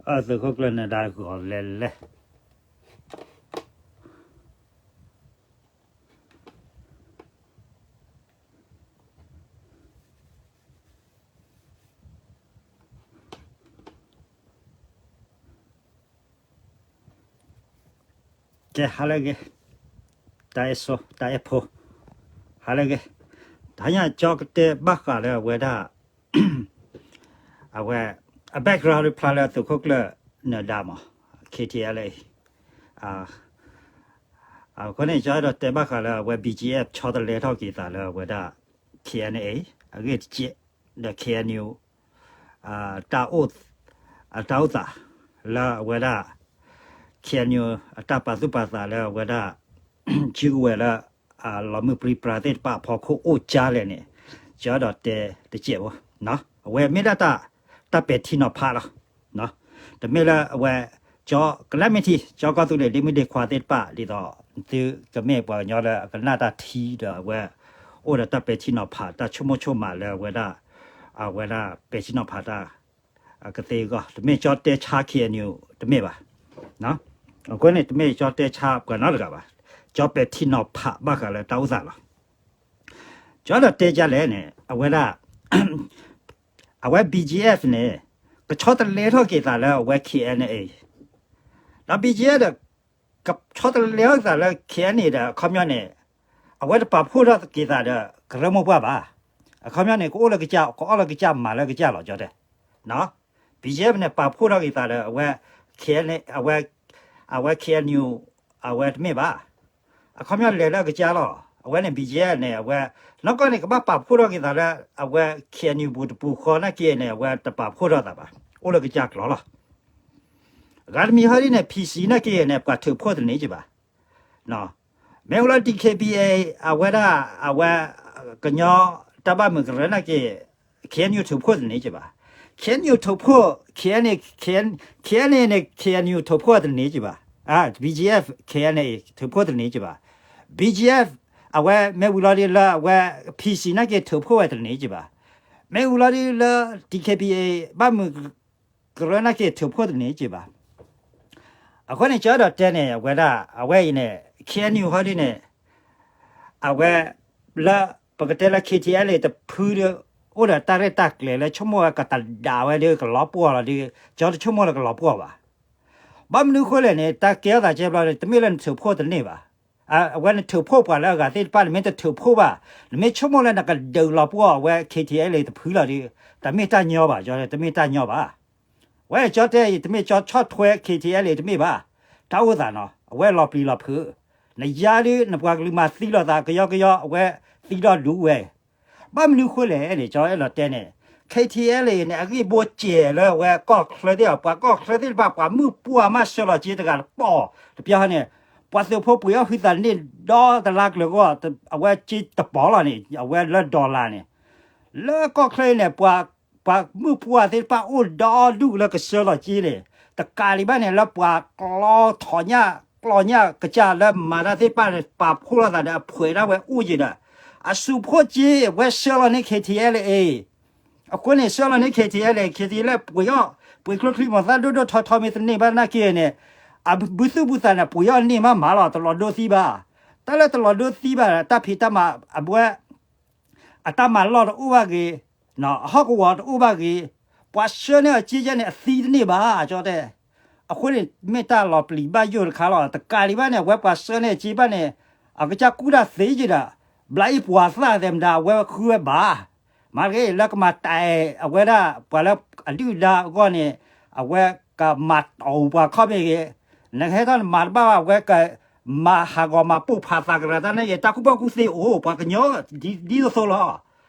အသုးခိၣ်ကျၢၢ်နၢၤဒါဂီၤလဲၤလဲၤ ကဲ ဟါလၢအဂ့ၤ, တၢ်အဲၣ်ဆိ, တၢ်အဲၣ်ဖိ, ဟါလၢအဂ့ၤ, တဟါညါကၠီကတဲဘၣ်ဃးလၢအဝဲဒၣ် အဝဲ အ background ဒုးဖျါလၢသုးခိၣ်ကျၢၢ်နၢၤဒါမး K T L A အဃိန့ၣ် ကၠီအဲၣ်ဒိးတဲဘၣ်ဃးလၢအဝဲ B G F ဆီတလဲထီၣ်က့ၤသးလၢအဝဲဒၣ် K N A အဂ့ၢ်တက့ၢ်, ဒီး K N U တၢ်အိၣ်သးလၢအဝဲဒၣ် K N U အတၢ်ပာ်သူၣ်ပာ်သးလၢအဝဲဒၣ် စုကဝဲၤလၢ လီၤမုၢ်ပြံပြါသ့ၣ်တဖၣ်အဖီခိၣ်အိၣ်ကၠါလဲၣ်န့ၣ် ကၠီအဲၣ်ဒိးတဲတကဲးဖိ, အဝဲမ့ၢ်ဒၣ်တၢ်ပဲာ်ထံနီၤဖးလီၤ. တမ့ၢ်လၢအဝဲ ကၠီ calamity ကၠီကီၢ်သူလ့ၤဒ့မုၣ်ဒ့ခွါသ့ၣ်တဖၣ် ဒ်သိးသုကမ့ၢ်ပှၤကညီလၢအကနၣ်တၢ်ထံဒီးအဝဲ အိၣ်ဒီးတၢ်ပဲာ်ထံနီၤဖး တၢ်ဆိကမိၣ်ဆိကမးလၢအဝဲဒၣ် အဝဲဒၣ်ပဲာ်ထံနီၤဖးတၢ် ကသ့အဂီၢ် တမ့ၢ်ကၠီတဲဆါ K N U တမ့ၢ်ဘၣ်. အဃိန့ၣ် တမ့ၢ်ကၠီတဲဆါပှၤနီတဂၤဘၣ်, ကၠီပဲာ်ထံနီၤဖးဘၣ်ဃးလၢတၢ်အိၣ်သးလီၤ. ကၠီဒီးတဲဒ်လဲၣ်န့ၣ် အဝဲဒၣ် အဝဲ B G F န့ၣ် ကဆီတလဲထီၣ်က့ၤသးလၢအဝဲ K N A ဒီး B G F ဒီး ကဆီတလဲထီၣ်က့ၤသးလၢ K N A ဒီး အခီပညီန့ၣ် အဝဲတပာ်ဖှိၣ်ထီၣ်က့ၤသးဒီးကရၢမိၢ်ပှၢ်ဘၣ်. အခီပညီန့ၣ် ကအိၣ်လၢကစၢ် ကအီၣ်လၢကစၢ်မၤလၢကစၢ်လီၤ ကၠီတဲ B G F န့ၣ် ပာ်ဖှိၣ်ထီၣ်က့ၤသးဒီးအဝဲ အဝဲ အဝဲ K N U အဝဲတမ့ၢ်ဘၣ်. အခီပညီလဲၤလၢအကစၢ်လီၤ. အဝဲန့ၣ် B G F န့ၣ် အဝဲ နီၢ်ကီၢ်န့ၣ် ကဘၣ်ပာ်ဖှိၣ်ထီၣ်က့ၤသးလၢ အဝဲ K N U ပူၤတပူၤဃီနာ်က့န့ၣ် အဝဲတပာ်ဖှိၣ်ထီၣ်သးဘၣ်, အိၣ်လၢကစၢ်ကျိၤလီၤ. အဂၤတမံၤဟီဒ်န့ၣ် P C နာ်က့န့ၣ် ပှၤထုးဖှိၣ်တန့ၢ်က့ၤဘၣ်. မ့ၢ်ဝံၤလီၤ D K B A အဝဲဒၣ် အဝဲ ကညီတၢ်ဘၣ်မုာ်ကရၢနာ်က့ K N U ထုးဖှိၣ်တန့ၢ်က့ၤဘၣ်. K N U ထုးဖှိၣ် K N A K N A န့ၣ် K N U ထုးဖှိၣ်တန့ၢ်က့ၤဘၣ်. B G F K N A ထုးဖှိၣ်တန့ၢ်က့ၤဘၣ်. B G F အဝဲမ့ၢ်ဝံၤလီၤဒ်လၢအဝဲ P C နာ်က့ထုးဖှိၣ်ဝဲတန့ၢ်က့ၤဘၣ်. မ့ၢ်ဝံၤလီၤဒ်လၢ D K B A ဘၣ်မုာ် ကရၢနာ်က့ထုးဖှိၣ်တန့ၢ်က့ၤဘၣ်. အဃိန့ၣ် ကၠီအဲၣ်ဒိးတဲန့ၣ် အဝဲဒၣ် အဝဲအံၤန့ၣ် K N U ဟီဒ်န့ၣ် အဝဲ လၢ ပကတဲလၢ K T L A တဖုဒီး အိၣ်ဒီးတၢ်ရဲၣ်တၢ်ကျဲၤလၢဆိကမိၣ်ဝဲကတဒါဝဲဒီးကလီၤပှီၢ်လီၤဒီး ကၠီတဆိကမိၣ်လၢကလီၤပှီၢ်ဘၣ်. ဘၣ်မနုၤအဃိလဲၣ်န့ၣ် တၢ်ကဲထီၣ်သးကဲဘျီ တမ့ၢ်လၢနထုးဖှိၣ်တန့ၢ်ဘၣ်. အဝဲနထုးဖှိၣ်ပှၤလၢအဂၤသ့ၣ်တဖၣ် နမ့ၢ်တထုးဖှိၣ်ဘၣ်, နမ့ၢ်ဆိကမိၣ်လၢနကဒုးလီၤပှီၢ်အဝဲ K T L A တဖုလီၤဒီး တမ့ၢ်တၢ်ညီဘၣ်, တမ့ၢ်တၢ်ညီဘၣ်. ဝဲကၠီတဲအံၤ တမ့ၢ်ကၠီဆီၣ်ထွဲ K T L A တမ့ၢ်ဘၣ်, တၢ်အိၣ်သးနီၤ အဝဲလီၤပျံၤလီၤဖုး, နယါဒုး နပှၤကလုာ်မၤသံလိာ်သး ကယီကယီ အဝဲသံဒီဒူဝဲ ဘၣ်မနုၤဃိလဲၣ်န့ၣ် ကၠီအဲၣ်ဒိးတဲန့ၣ် K T L A န့ၣ် အဂံၢ်ဘိစဲးလၢအဝဲကီၢ်ချၢသ့ၣ်တဖၣ် ပှၤကီၢ်ချၢသ့ၣ်တဖၣ် ပှၤမုၣ်ပှၢ်မးဆှၢလီၤက့တဂၤတပီၢ် တပျီန့ၣ် ပှၤသုးဖိပှ့ၤအီၣ်ဟုသးန့ၢ်ဒီတလါကျၢၤဂီၢ် အဝဲက့တပီၢ်လီၤန့ၣ် အဝဲလၢ dollar န့ၣ် လၢကီၢ်ချၢအံၤန့ၣ် ပှၤ ပှၤမုၣ်ပှၢ်သ့ၣ်တဖၣ်အိၣ်ဒီဒူၣ်လၢကဆှၢလီၤက့န့ၣ် တကးဒံးဘၣ်န့ၣ် လၢပှၤကျီထီၣ်ညၣ် ကျီညၣ်ကစၢ်လၢမၤတၢ်သ့ၣ်တဖၣ်န့ၣ် ပာ်ဖှိၣ်လိာ်သးဒီးအဖှဲးဒၣ်ဝဲအိၣ်က့ဒီး အစူးဖှိၣ်က့ ဝဲဆှၢလီၤန့ၢ် K T L A အဃိန့ၣ် ဆှၢလီၤန့ၢ် K T L A K T L A ပှ့ၤအီၣ် ပှ့ၤကျိချံ မီၤသၣ်ဒိၣ်ဒိၣ်ထီထီမ့ၢ်တန့ၢ်ဘၣ်နာ်က့န့ၣ် အဘုသူၣ်ဘုသးန့ၣ် ပှ့ၤအီၣ်န့ၢ်မးမးလီၤ တလီၤဒိသံဘၣ်. တၢ်လၢတလီၤဒိသံဘၣ် တၢ်ဖံးတၢ်မၤအဘှဲ အတၢ်မၤလီၢ်တအိၣ်ဘၣ်ဂ့ၤ, အဟီၣ်ကဝီၤတအိၣ်ဘၣ်ဂ့ၤ, ပှၤဆှၢန့ၢ်အီၤက့ယဲန့ၣ် အသံတန့ၢ်ဘၣ် ကၠီတဲ. အဃိန့ၣ် မ့ၢ်တၢ်လီၤပျံၤဘၣ်ယိၣ်တခါလီၤ. တကးဒံးဘၣ်န့ၣ် အဝဲပှၤဆှၢန့ၢ်အီၤက့ဘၣ်န့ၣ် အကစၢ်ကူၣ်တၢ်သ့က့ဒီး ဘျးအံၤပှၤသၣ်သဲမတၤ အဝဲဃုဝဲဘၣ်. မၤတဂ့ၤ လၢကမၤတၢ်အဲၣ်အဝဲဒၣ် ပှၤလၢအဒုၣ်ဒါအဂီၢ်န့ၣ် အဝဲကမၤတီၢ်ပှၤခီၣ်ဘ့ၣ်ဂ့ၤ, နဟဲထီၣ်နမၤတဘၣ်ဘၣ် အဝဲကမၤဟးဂီၤမၤပိာ်ဖးသးကရၤတၢ်န့ၣ်ဂ့ၤ တၢ်ကူၣ်ဘၣ်ကူၣ်သ့အိၣ် ပှၤကညီဒ်သိးသိးလီၤ.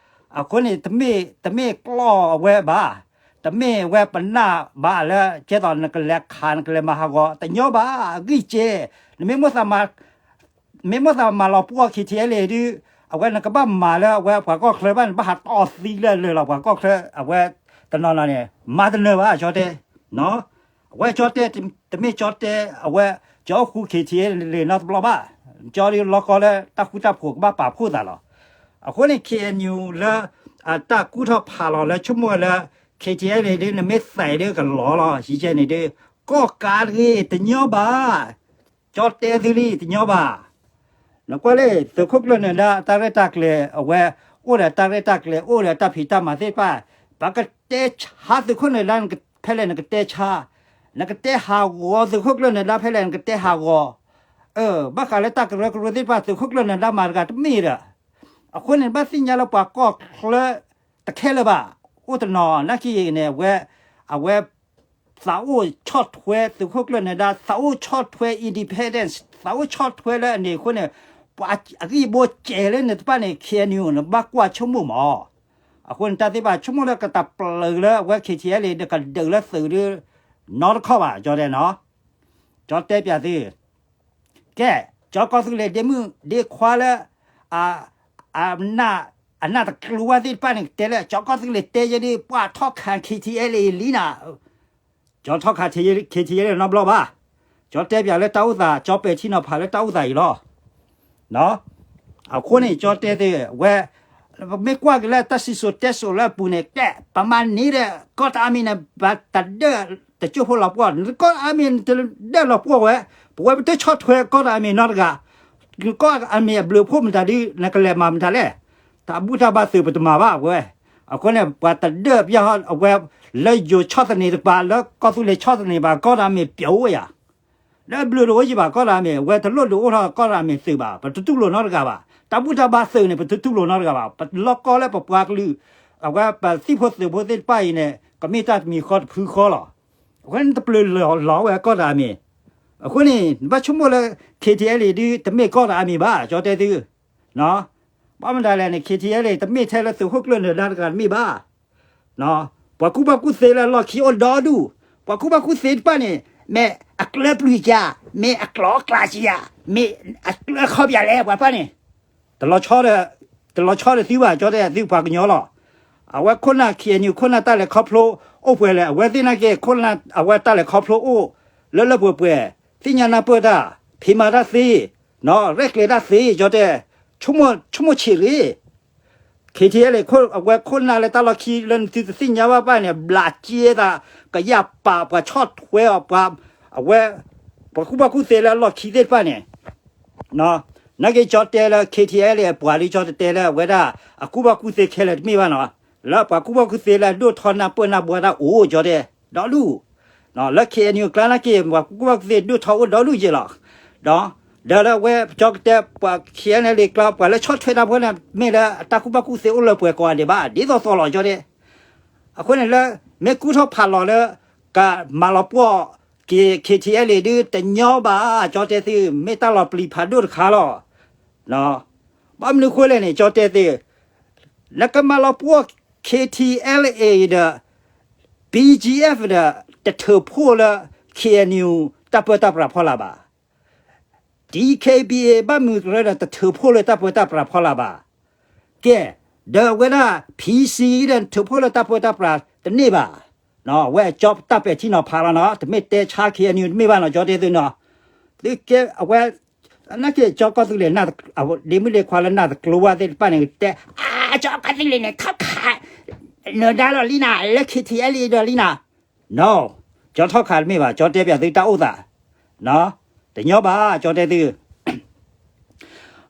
အဃိန့ၣ် တမ့ၢ်ကျီၢ်အဝဲဘၣ်, တမ့ၢ်ဝဲပနၢ်ဘၣ်လၢ ကဲသိးနကလဲၤခးနကလဲၤမၤဟးဂီၤ တညီဘၣ် အဂံၢ်ကဲ, နမ့ၢ်မိၣ်သးမၤ မ့ၢ်မိၣ်သးမၤလီၤပှီၢ် K T L A ဒုး အဝဲနကဘၣ်မၤလၢအဝဲပှၤကီၢ်ချၢဘၣ်န့ၣ် ဘၣ်ဟးတီၢ်သံလၢလၢာ်လီၤ ပှၤကီၢ်ချၢအဝဲတနီၤနီၤန့ၣ် မၤတနၢၤဘၣ် ကၠီတဲ. အဝဲကၠီတဲ တမ့ၢ်ကၠီတဲ အဝဲကၠီအိၣ်ဃူ K T L A နီတဘျီဘၣ်. ကၠီဒုးလီၤကီလၢတၢ်ဃူတၢ်ဖိးကဘၣ်ပာ်ဖှိၣ်သးလီၤ. အဃိန့ၣ် K N U လၢ အတၢ်ကူၣ်ထီၣ်ဖးလီၤလၢဆိကမိၣ်ဝဲလၢ KTLA ဒ်နမ့ၢ်သးဒ်ကလီၤလီၤ ယံကဲန့ၣ်ဒ် ကီၢ်ကးတဂ့ၤ တညီဘၣ်. ကၠီတဲသုလံ တညီဘၣ်. နကွၢ်လၢ သုးခိၣ်ကျၢၢ်နၢၤဒါတၢ်ရဲၣ်တၢ်ကျဲၤ အဝဲ အိၣ်ဒီးတၢ်ရဲၣ်တၢ်ကျဲၤ အိၣ်ဒီးတၢ်ဖံးတၢ်မၤသ့ၣ်တဖၣ် ပကတဲဆါသုးခိၣ်နၢၤဒါ ဖဲလဲၣ်နကတဲဆါ, နကတဲဟးဂီၤသုးခိၣ်ကျၢၢ်နၢၤဒါ ဖဲလဲၣ်နကတဲဟးဂီၤ. ဘၣ်ဃးလၢတၢ်ကရၢကရိသ့ၣ်တဖၣ် သုးခိၣ်ကျၢၢ်နၢၤဒါမၤတဂၤတမ့ၢ်ဒီး အဃိန့ၣ် ဘၣ်သ့ၣ်ညါလၢပှၤကီၢ်ချၢ တခဲလၢာ်ဘၣ်, အိၣ်တနီၤ နာ်က့န့ၣ် အဝဲ အဝဲ သးအိၣ်ဆီၣ်ထွဲသုးခိၣ်ကျၢၢ်နၢၤဒါ သးအိၣ်ဆီၣ်ထွဲ independence သးအိၣ်ဆီၣ်ထွဲလၢအန့ၣ်အဃိန့ၣ် ပှၤအဂံၢ်ဘိစဲးလၢန့ၣ်တဖၣ်န့ၣ် KNU နဘၣ်ကွၢ်ဆိကမိၣ်မး. အဃိန့ၣ် တၢ်သ့ၣ်တဖၣ်ဆိကမိၣ်လၢကတၢ်ပျုၤလၢအဝဲ KTLA ဒီးကဒုးလၢသုးဒ် နီတခီၣ်ဘၣ် ကၠီတဲနီၤ. ကၠီတဲပၠးသု ကဲ, ကၠီကီၢ်သူလ့ၤဒ့မုၣ်ဒ့ခွါလၢ အ အနၢ်တကျိၤဝဲသ့ၣ်တဖၣ်န့ၣ် ကတဲလၢ ကၠီကီၢ်သူလ့ၤတဲယဲဒ် ပှၤထီၣ်ခး KTLA လံနၤ, ကၠီထီၣ်ခး KTLA နီတဘျီဘၣ်. ကၠီတဲပၠးလၢတၢ်အိၣ်သး ကၠီပဲာ်ထံနီၤဖးလၢတၢ်အိၣ်သးအံၤလီၤ. အဃိန့ၣ် ကၠီတဲသ့ဝဲ ပမ့ၢ်ကွၢ်က့ၤလၢတၢ်စံၣ်စိၤတဲစိၤလၢအပူၤန့ၣ် ကဲ ပမၤန့ၢ်ဒီး ကီၢ်တၢ်အါမံၤန့ၣ် ပတဒၢၣ်တကၠိၢ်ဖိလီၤပှီၢ်, ကီၢ်တၢ်အါမံၤနတဒၢၣ်လီၤပှီၢ်ဝဲ, ပဝဲပတဆီၣ်ထွဲကီၢ်တၢ်အါမံၤနီတဂၤ, ကီၢ်အါမံၤအဘျုးအဖှိၣ်မတၤဒ် နကလဲၤမၤမတၤလဲၣ်, တၢ်ဘူၣ်တၢ်ဘါသုးပတမၤဘၣ်ဝဲ. အဃိန့ၣ် ပှၤတဒၢၣ်ပယီၤအဝဲ လၢယိၤဆီၣ်သနံးတကပၤ လၢကီၢ်သူလ့ၤဆီၣ်သနံးဘၣ် ကီၢ်တၢ်အါမံၤပျိဝဲယၤ လၢအဘျုးတအိၣ်ယဘၣ်ကီၢ်တၢ်အါမံၤ အဝဲတလိၣ်ဒုးအိၣ်ထီၣ်ကီၢ်တၢ်အါမံၤသုးဘၣ် ပတတူၢ်လိာ်နီတဂၤဘၣ် တၢ်ဘူၣ်တၢ်ဘါသုးန့ၣ် ပတတူၢ်လိာ်နီတဂၤဘၣ် ပလီၢ်ကီလၢပပှၤကလုာ် အဝဲပသံၣ်ဖိသုးဖိသ့ၣ်တဖၣ်အံၤန့ၣ် ကမ့ၢ်တၢ်တမံၤဃီတဖုဃီလီၤ. အဃိန့ၣ်တပျုၤလီၤလီၤဝဲကီၢ်တၢ်အါမံၤ အဃိန့ၣ် နဘၣ်ဆိကမိၣ်လၢ KTLA ဒ်တမ့ၢ်ကီၢ်တၢ်အါမံၤဘၣ် ကၠီတဲသု ဘၣ်မတၤလဲၣ်န့ၣ် KTLA တမ့ၢ်ထဲလၢသုးခိၣ်ကျၢၢ်နၢၤဒါတဂၤတမ့ၢ်ဘၣ် ပှၤကူၣ်ဘၣ်ကူၣ်သ့လၢအလီၢ်ခံအိၣ်ဒီဒူၣ်, ပှၤကူၣ်ဘၣ်ကူၣ်သ့တဖၣ်န့ၣ် မ့ၢ်အကျၢပျုၤကဧါ, မ့ၢ်အကျီအကျးကဧါ, မ့ၢ်အကျၢခီပယၤလဲၣ် ပှၤတဖၣ်န့ၣ်, တလီၤဆီဒီး, တလီၤဆီဒီးသုဘၣ် ကၠီတဲသုပှၤကညီလီၤ. အဝဲခိၣ်နၢ် KNU ခိၣ်နၢ်တၢ်လဲၤခီဖျိအိၣ်ပှဲၤလဲၣ်, အဝဲသ့ၣ်နာ်က့ ခိၣ်နၢ်အဝဲတၢ်လဲၤခီဖျိအိၣ်လၢလၢပှဲၤပှဲၤ, သ့ၣ်ညါနၢ်ပၢၢ်တၢ်, ဖံးမၤတၢ်သ့, ရဲၣ်ကျဲၤတၢ်သ့ ကၠီတဲ, ဆိကမိၣ်ဆိက့ၤရ့ KTLA အဝဲခိၣ်နၢ်လၢတၢ်လီၢ်ခံလၢနသုတသ့ၣ်ညါဘၣ်ဘၣ်န့ၣ် ဘျးက့သး ကယၢ်ပာ်ပှၤဆီၣ်ထွဲအီၤပှၤ, အဝဲ, ပှၤကူၣ်ဘၣ်ကူၣ်သ့လၢအလီၢ်ခံသ့ၣ်တဖၣ်န့ၣ်, နာ်က့ကၠီတဲလၢ KTLA အပှၤလံ ကၠီတတဲလၢအဝဲဒၣ် အကူၣ်ဘၣ်ကူၣ်သ့ခဲလၢာ်တမ့ၢ်ဘၣ်နီၤ, လၢပှၤကူၣ်ဘၣ်ကူၣ်သ့လၢအဒိၣ်ထီၣ်နၢ်ပၢၢ်နၢ်ဘှါတၢ်အိၣ် ကၠီတဲ, ဒီဒူၣ်, လၢ KNU အကျါနာ်က့ ပှၤကူၣ်ဘၣ်ကူၣ်သ့ဒိၣ်ထီၣ်အိၣ်ဒီဒူၣ်က့လီၤ. ဒီးလၢအဝဲကၠီကတဲပှၤ KNLA ကျါ ပှၤလၢဆီၣ်ထွဲတၢ်ဖိန့ၣ် မ့ၢ်လၢတၢ်ကူၣ်ဘၣ်ကူၣ်သ့အိၣ်လၢပှဲၤကိးဂၤဒဲးဘၣ် ဒ်သိးသိးလီၤ ကၠီတဲ အဃိန့ၣ်လၢ မ့ၢ်ကူၣ်ထီၣ်ဖးလီၤလၢ ကမၤလီၤပှီၢ်က့ၤ KTLA ဒ်တညီဘၣ် ကၠီတဲသု မ့ၢ်တၢ်လီၤပျံၤဖးဒိၣ်တခါလီၤ. ဘၣ်မနုၤဃိလဲၣ်န့ၣ် ကၠီတဲသု နကမၤလီၤပှီၢ် KTLA ဒီး BGF ဒီး တထုးဖှိၣ်လၢ KNU တၢ်ပၢတၢ်ပြးဖီလာ်ဘၣ်. DKBA ဘၣ်မနုၤကရၢဒီး တထုးဖှိၣ်လၢတၢ်ပၢတၢ်ပြးဖီလာ်ဘၣ်. ကဲ, ဒီးအဝဲဒၣ် PC ဒီး ထုးဖှိၣ်လၢတၢ်ပၢတၢ်ပြးတန့ၢ်ဘၣ်. အဝဲကၠီတၢ်ပဲာ်ထံနီၤဖးလီၤနီၤ, တမ့ၢ်တဲဆါ KNU တမ့ၢ်ဘၣ်နီၤ ကၠီတဲသုနီၤ. သုကဲအဝဲ နာ်က့ကၠီကီၢ်သူလ့ၤ ဒ့မုၣ်ဒ့ခွါလၢ နၢ်တကျိၤဝဲသ့ၣ်တဖၣ်န့ၣ် ကတဲ အါ ကၠီကီၢ်သူလ့ၤန့ၣ် ထီၣ်ခး နၢၤဒါလီၤလံနၤ လၢ KTLA ဒီးလံနၤ. နီၤ, ကၠီထီၣ်ခးတမ့ၢ်ဘၣ်, ကၠီတဲပၠးသုတၢ်အိၣ်သး, တညီဘၣ် ကၠီတဲသု.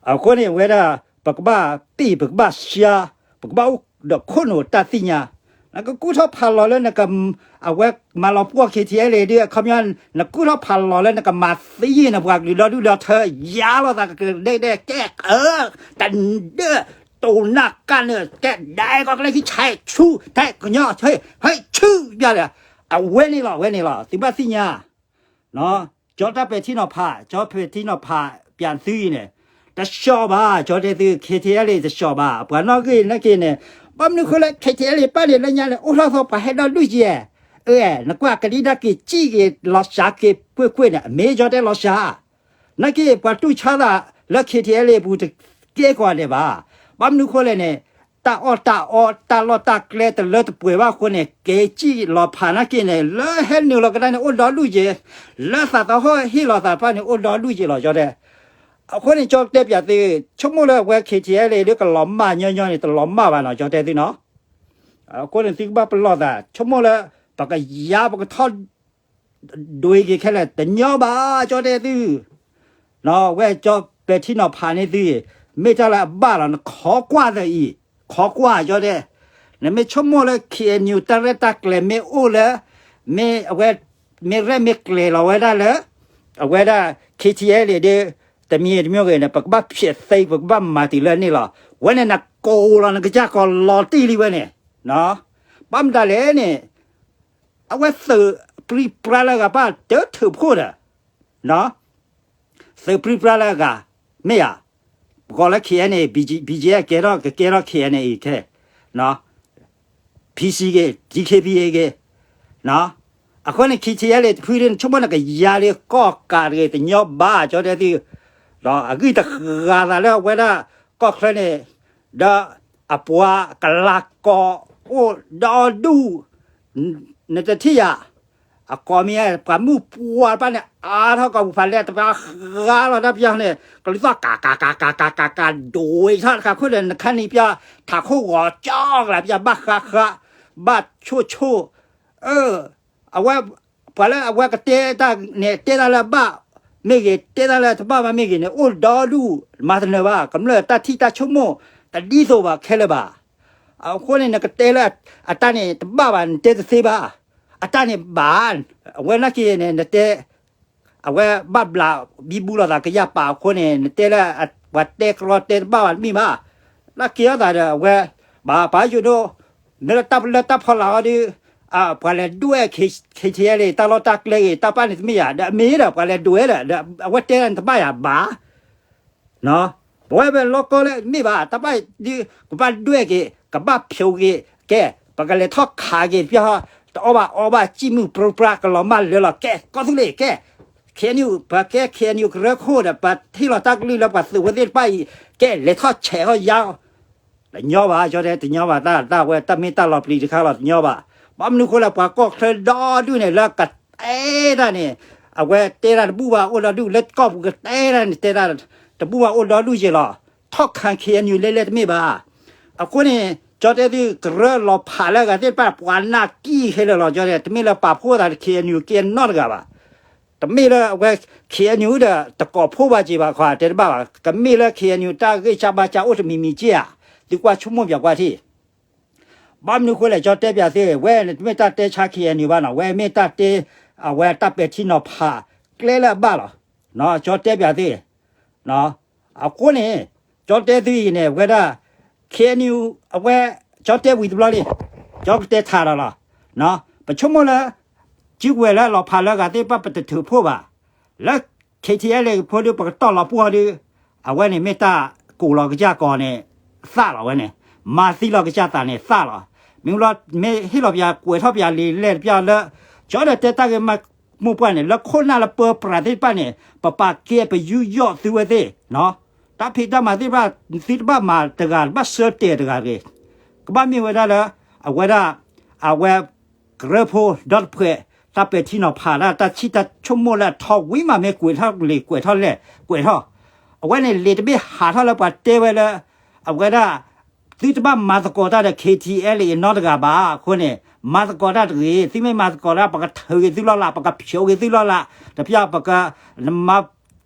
အဃိန့ၣ် အဝဲဒၣ် ပကဘၣ်ပ့ၢ် ပကဘၣ်ရှါ ပကဘၣ်အိၣ်ဒီးခိၣ်နူာ်တၢ်သ့ၣ်ညါ, နကကူၣ်ထီၣ်ဖးလီၤလၢနက အဝဲမၤလီၤပှီၢ် KTLA ဒ်အခီပညီ, နကူၣ်ထီၣ်ဖးလီၤလၢနကမၤသံယ့ၢ်နပှၤကလုာ်ဒီဒူၣ်ဒီထၢ ယါလိာ်သးကကဒဲကဒဲကဲ တဒၢး တိၢ်နၢ်ကၢ်နၢ် ကဲဒၣ်ကီၢ်ကလဲခံဆဲးဆူ ထဲကညီဆဲး ဟဲဆူယါဒီး အဝဲန့ၣ်လီၤ အဝဲန့ၣ်လီၤ သုဘၣ်သ့ၣ်ညါ ကၠီတၢ်ပဲာ်ထံနီၤဖး ကၠီပဲာ်ထံနီၤဖးပၠးသုအံၤန့ၣ်, တဆှီဘၣ် ကၠီတဲသု KTLA တဆှီဘၣ် ပှၤနီၣ်ဂံၢ်နာ်က့န့ၣ်, ဘၣ်မနုၤဃိလၢ KTLA ပၢ်န့ၣ်လၢညါန့ၣ် အိၣ်ထီၣ်သီပှၤဟဲဒီဒူၣ်ကဲ, အဲ နကွၢ်ကဒံဒါက့ၤစံၣ်က့ၤလီၤစှၤက့ၤကွ့ၢ်ကွ့ၢ်န့ၣ် အမ့ၢ်ကၠီတဲလီၤစှၤ နာ်က့ ပှၤတူၢ်ဆါသးလၢ KTLA အပူၤတကဲကိးဂၤဒဲးဘၣ်. ဘၣ်မနုၤဃိလဲၣ်န့ၣ်, တၢ်အီၣ်တၢ်အီ တၢ်လီၢ်တၢ်ကျဲတလၢတပှဲၤဘၣ်အဃိန့ၣ် က့ၤစံၣ်လီၤဖးနာ်က့န့ၣ် လၢဟဲနုာ်လီၤကဒါန့ၣ် အိၣ်ဒီဒူၣ်ကဲ, လၢသးသဟီၣ်ဟ့ၣ်လီၤသးတဖၣ်န့ၣ် အိၣ်ဒီဒူၣ်ကဲလီၤ ကၠီတဲ. အဃိန့ၣ် ကၠီတဲပၠးသု, ဆိကမိၣ်လၢအဝဲ KTLA ဒ်ကလီၤမၢ်ညီညီန့ၣ် တလီၤမၢ်ဘၣ်နီၤ ကၠီတဲသုနီၤ. အဃိန့ၣ်သုကဘၣ်ပလီၢ်သး ဆိကမိၣ်လၢ ပကယါပကထီၣ် ဒွဲက့ၤခဲလၢာ် တညီဘၣ် ကၠီတဲသု, ဝဲကၠီပဲာ်ထံနီၤဖးန့ၢ်သုအံၤ, မ့ၢ်တၢ်လၢအဘၣ်လီၤ နခိးကွၢ်သၢအံၤ, ခိးကွၢ်ကၠီတဲ, နမ့ၢ်ဆိကမိၣ်လၢ K N U တၢ်ရဲၣ်တၢ်ကျဲၤမ့ၢ်အိၣ်လၢ မ့ၢ်အဝဲ မ့ၢ်ရဲၣ်မ့ၢ်ကျဲၤလီၤဝဲဒၣ်လၢ အဝဲဒၣ် K T L A ဒီး တမံၤတမံၤဂ့ၤန့ၣ် ပကဘၣ်ဖျဲးသ့ ပကဘၣ်မၤတုၤလၢန့ၣ်လီၤ. ဝဲန့ၣ်နကိးလီၤနကစၢ်ကီးလီၤတံၢ်လံဝဲန့ၣ် ဘၣ်မတၤလဲၣ်န့ၣ် အဝဲသုးပြံပြါလၢအဂၤဘၣ်တထုးဖှိၣ်ဒီး သုးပြံပြါလၢအဂၤ မ့ၢ်ဧါ, ပကိးလၢ K N A, B G F ကဲထီၣ် ကကဲထီၣ် K N A ခဲ P C ဂ့ၤ D K B A ဂ့ၤ, အဃိန့ၣ် K T L A တဖုဒ်န့ၣ် ဆိကမိၣ်န့ၣ် ကယါလံကီၢ်ကးတဂ့ၤ တညီဘၣ် ကၠီတဲသု, ဒီးအဂံၢ်တဃာ်သးလၢအဝဲဒၣ်ကီၢ်ချၢန့ၣ် ဒီးအပှၤကလၤကီအိၣ်ဒီဒူၣ် နတထံၣ်ယၤ, အကိးမံၤ ပှၤမုၣ်ပှၢ်တဖၣ်န့ၣ် အါထီၣ်ကီၢ်ပူၤဖးလဲၢ် တဖၣ်ဃါလီၤတၢ်ပယီၤန့ၣ် ကလူၤသီၣ်ကးကးကးကးကးကး ဒိးထီၣ်တခါခိၣ်ဒီး နခါနံၤပယီၤ ထးခိၣ်ဂီၤကၠီကလး ပယီၤဘၣ်ဃးဃး ဘၣ်ဆိၣ်ဆိၣ် အဝဲ ပှၤလၢအဝဲကတဲတၢ်န့ၣ် တဲတၢ်လၢအဘၣ်မ့ၢ်ဂ့ၤ တဲတၢ်လၢတဘၣ်ဘၣ်မ့ၢ်ဂ့ၤန့ၣ် အိၣ်ဒီဒူၣ် မၤတနၢၤဘၣ် ကမျၢၢ်တၢ်ထံၣ်တၢ်ဆိကမိၣ် တဒ်သိးဘၣ်ခဲလၢာ်ဘၣ်. အဃိန့ၣ် နကတဲလၢအတၢ်န့ၣ်တဘၣ်ဘၣ် နတဲတသ့ဘၣ်. အတၢ်န့ၣ်ဘၣ်, အဝဲနာ်က့န့ၣ် နတဲ အဝဲဘၣ်ဘျးဘံဘူလိာ်သးကယၢ်ပာ်အဃိန့ၣ် နတဲလၢ ပှၤတဲကရီတဲတဘၣ်ဘၣ်တမ့ၢ်ဘၣ်. လၢက့ၤအီၤသးဒီး အဝဲ ဘၣ်ပာ်ယိၣ်ဒိၣ် မ့ၢ်လၢတၢ်လၢတၢ်ဖီလာ်အီၤဒီး ပှၤလဲၤဒွဲၣ် K T L A တၢ်လီၢ်တၢ်ကျဲဂ့ၤ တၢ်ပၢ်န့ၣ်တမ့ၢ်ယၤ ဒီးအမ့ၢ်ဒီး ပှၤလဲၤဒွဲၣ်ဒီး ဒီးအဝဲတဲန့ၣ်တဘၣ်ယၤဘၣ် ပဝဲဖဲလီၢ်ကီၢ်လၢမ့ၢ်ဘၣ် တၢ်ဘၣ်ဒုး ကဘၣ်ဒွဲၣ်က့ၤ ကဘၣ်ဖျိးက့ၤ ကဲ ပကလဲၤထီၣ်ခးက့ၤ ပျီ တအီၣ်ဘၣ်အီဘၣ် စံၣ်မုၢ်ပြိပြါ ကလီၤမၢ်လၢလီၤ ကဲ ကီၢ်သူလ့ၤ ကဲ K N U ပကဲ K N U ကရၢခိၣ်ဒီး ပထံၣ်လီၤတၢ်ကလုၢ်လၢပှၤသုးဝဲသ့ၣ်တဖၣ်အံၤ ကဲ လဲၤထီၣ်ဆဲးထီၣ်ယါ တညီဘၣ် ကၠီတဲ တညီဘၣ် တၢ် တၢ်ဝဲ တၢ်မ့ၢ်တၢ်လီၤပျံၤတခါလီၤ တညီဘၣ်. ဘၣ်မနုၤဃိလဲၣ် ပှၤကီၢ်ချၢဒီဒူၣ်န့ၣ် လၢကတဲတၢ်န့ၣ် အဝဲတဲတၢ်တဘူၣ်ဘၣ်အိၣ်ဒီဒူၣ် လၢကီၢ်ပူၤကတဲတၢ်န့ၣ် တဲတၢ်တဘူၣ်ဘၣ်အိၣ်ဒီဒူၣ်ယဲၢ်လီၤ. ထီၣ်ခး K N U လဲလဲတမ့ၢ်ဘၣ်. အဃိန့ၣ် ကၠီတဲသု ကရၢလီၤဖးလၢအဂၤသ့ၣ်တဖၣ် ပှၤနာ်ကံၣ်ခဲလၢာ်လီၤ ကၠီတဲ တမ့ၢ်လၢပာ်ဖှိၣ်သး K N U ကဲနီတဂၤဘၣ်. တမ့ၢ်လၢအဝဲ K N U ဒီး တကိးဖှိၣ်ဘၣ်က့ၤဘၣ် ခီတဲတဘၣ်ဘၣ် ကမ့ၢ်လၢ K N U တၢ်ဂ့ၢ်စၢ်ဘါစၢ်အိၣ်တမံၤမံၤက့ဧါ, သုကွၢ်ဆိကမိၣ်ပၠးကွၢ်ထံၣ် ဘၣ်မနုၤဃိလဲၣ် ကၠီတဲပၠးသု ဝဲန့ၣ်တမ့ၢ်တၢ်တဲဆါ K N U ဘၣ်နီၤ ဝဲမ့ၢ်တၢ်တဲ အဝဲတၢ်ပဲာ်ထံနီၤဖး ကျဲလၢအဘၣ်လီၤ. ကၠီတဲပၠးသု အဃိန့ၣ် ကၠီတဲသုအံၤန့ၣ် ဝဲဒၣ် K N U အဝဲ ကၠီတဲဝံၤတဘျီလံ ကၠီကတဲထးဒီးလီၤ. ပဆိကမိၣ်လၢ စုကဝဲၤလၢအလီၤဖးလၢအဂၤသ့ၣ်တဖၣ် ပတထုးဖှိၣ်ဘၣ်. လၢ K T L A ဖိဒီး ပကတီၢ်လီၤပှီၢ်ဒီး အဝဲန့ၣ်မ့ၢ်တၢ်ကိးလီၤကစၢ်ကီးန့ၣ် သၣ်လီၤဝဲန့ၣ် မၤသံလီၤကစၢ်သးန့ၣ်သၣ်လီၤ. မ့ၢ်လီၤ မ့ၢ်ဟ့ၣ်လီၤပၠးကွဲးထီၣ်ပၠးလံာ်လဲၢ်တပျၢ်လၢ ကၠီဒီးတဲတၢ်ဂ့ၢ်မိၢ်ပှၢ်န့ၣ် လၢခိၣ်နၢ်လၢပၢပြးသ့ၣ်တဖၣ်န့ၣ် ပပာ်ကဲပယူးယီၣ်သုဝဲသ့ၣ် တၢ်ဖံးတၢ်မၤသ့ၣ်တဖၣ် သုတဘၣ်မၤတဂၤ တဘၣ်ဆၢတဲာ်တဂၤတဂ့ၤ. ကဘၣ်မ့ၢ်ဝဲဒၣ်လၢ အဝဲဒၣ် အဝဲ ကရၢဖိဒီတဖှဲး တၢ်ပဲာ်ထံနီၤဖးတၢ် တၢ်ထံၣ်တၢ်ဆိကမိၣ်လၢအထီဝံၤမး မ့ၢ်ကွဲးထီၣ်လံာ်ကွဲးထီၣ်လဲၢ်ကွဲးထီၣ် အဝဲန့ၣ်လံာ်တဘ့ၣ်ဟးထီၣ်လၢပှၤတဲဝဲလၢ အဝဲဒၣ် သုတဘၣ်မၤသကိးတၢ်ဒီး K T L A နီတဂၤဘၣ်. အဃိန့ၣ် မၤသကိးတၢ်တဂ့ၤ. သုမ့ၢ်မၤသကိးတၢ် ပကထုးက့ၤသုလီၢ်လၤ ပကဖျိးက့ၤသုလီၢ်လၤ တပျၢ်ပက နမၤ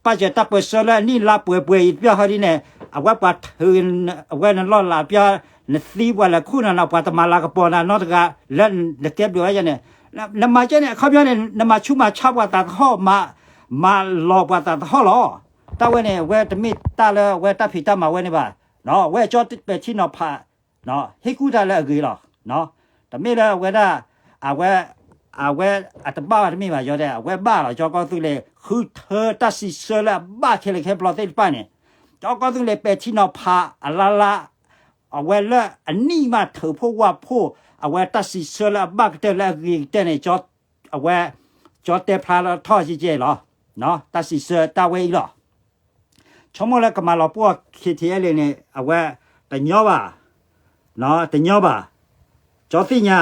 ပာ်စၢၤတၢ်ပၢၢ်ဆၢလၢအနံၣ်လါပှဲၤပှဲၤအံၤတပျၢ်ဟီဒ်န့ၣ် အဝဲပှၤထုး အဝဲနလီၢ်လၤတပျၢ် နသံပှၤလဲၤခူၣ်နနီၤ ပှၤတမၤလၤကပီၤနၤနီတဂၤ လၢနကဲဘျုးဝဲယဲန့ၣ် နမၤကဲန့ၣ် အခီပညီန့ၣ် နမၤဆူးမၤဆါပှၤသးသဟီၣ် မၤလီၤပှၤသးသဟီၣ်လီၤ. တၢ်ဝဲန့ၣ် အဝဲတမ့ၢ်တၢ်လၢအဝဲတၢ်ဖံးတၢ်မၤဝဲန့ၣ်ဘၣ်. ဝဲကၠီပဲာ်ထံနီၤဖး ဟ့ၣ်ကူၣ်တၢ်လၢအဂ့ၤလီၤ. တမ့ၢ်လၢအဝဲဒၣ် အဝဲ အဝဲအတဘၣ်ဘၣ်တမ့ၢ်ဘၣ် ယတဲ အဝဲဘၣ်လီၤ. ကၠီကီၢ်သူလ့ၤ ဃုထၢတၢ်စံးဆၢလၢအဘၣ်ခဲလၢာ်ခဲဆ့သ့ၣ်တဖၣ်န့ၣ် ကၠီကီၢ်သူလ့ၤပဲာ်ထံနီၤဖးအလါလါ အဝဲလၢအနံၣ်မးထုးဖှိၣ်ဝၣ်ဖှိၣ် အဝဲတၢ်စံးဆၢလၢအဘၣ်ကတၢၢ်လၢအဂ့ၤကတၢၢ်န့ၣ် အဝဲ ကၠီတဲဖျါထီၣ်ကဲကဲလီၤ. တၢ်စံးဆၢတၢ်ဝဲအံၤလီၤ. ဆိကမိၣ်လၢကမၤလီၤပှီၢ် K T L A န့ၣ် အဝဲတညီဘၣ်, တညီဘၣ်. ကၠီသ့ၣ်ညါ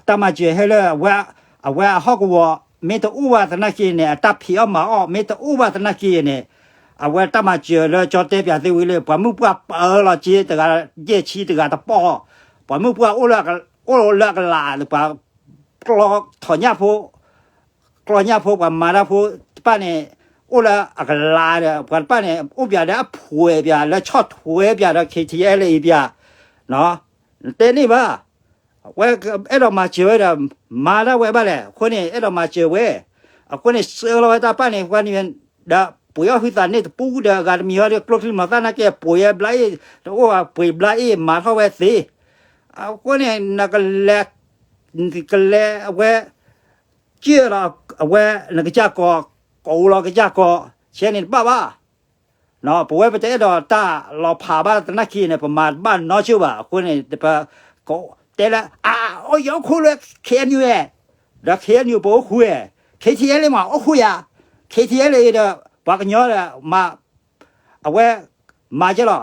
တၢ်မၤစၢၤဟဲလၢ အဝဲအဟီၣ်ကဝီၤ မ့ၢ်တအိၣ်ဘၣ်သနာ်က့န့ၣ် အတၢ်ဖံးအီၣ်မၤအီၣ် မ့ၢ်တအိၣ်ဘၣ်သနာ်က့န့ၣ် အဝဲတၢ်မၤစၢၤလၢကၠီတဲပၠးသ့ဝံၤလၢ ပှၤမုၢ်ပှၢ်ပၢလီၤက့ တဂၤယဲၢ်ဆံတဂၤတပီၢ် ပှၤမုၢ်ပှၢ်အိၣ်လၢအက, အိၣ်လၢအကလးဒီး ပှၤကျီထီၣ်ညၣ်ဖိ, ကျီညၣ်ဖိ ပှၤမၤတၢ်ဖိတဖၣ်န့ၣ် အိၣ်လၢအကလးဒီး ပှၤတဖၣ်န့ၣ် အိၣ်ပၠးဒီးအဖှဲးပၠး လၢဆီၣ်ထွဲပၠးဒီး ခ့ထံအဲလ့အံၤပၠး, နတဲန့ၢ်ဘၣ် ဝဲအဲၣ်ဒိးမၤစၢၤဝဲဒီး မၤတၢ်ဝဲဘၣ်လဲၣ်. အဃိန့ၣ် အဲၣ်ဒိးမၤစၢၤဝဲ, အဃိန့ၣ် ဆှၢလီၤဝဲတၢ်တဖၣ်န့ၣ် ပှၤန့ၣ် ဒီးပှ့ၤအီၣ်ဟုသးန့ၣ်တပူၤဒီး အဂၤတမံၤဟီဒီး ကျိချံမျိာ်သၣ်နာ်က့ ပှ့ၤဝဲဘျါအ့ၣ်, တအိၣ်ဘၣ် ပှ့ၤဘျါအ့ၣ် မၤထီၣ်ဝဲသ့, အဃိန့ၣ် နကလဲၤ, ကလဲၤအဝဲ, ကၢၢ်လီၤအဝဲ နကစၢ်ကီၢ်, ကိးလီၤကစၢ်ကီၢ်, ဆဲန့ၣ်တဘၣ်ဘၣ် ပဝဲပတအဲၣ်ဒိးတၢ်လီၤဖးဘၣ်သနာ်က့န့ၣ် ပမၤတဘၣ်နီဆိၣ်ဘၣ်. အဃိန့ၣ် ပကတဲလၢ အအိၣ်ယအိၣ်ခိၣ်လၢ ခ့ၣ်အဲၣ်ယူၣ်ဝဲ, ဒီး ခ့ၣ်အဲၣ်ယူၣ် ပအိၣ်ဃုဝဲ, ခ့ထံအဲလ့မး အိၣ်ဃုယၤ, ခ့ထံအဲလ့ဒီး ပှၤကညီဒီး မၤ အဝဲ မၤကဲလီၤ,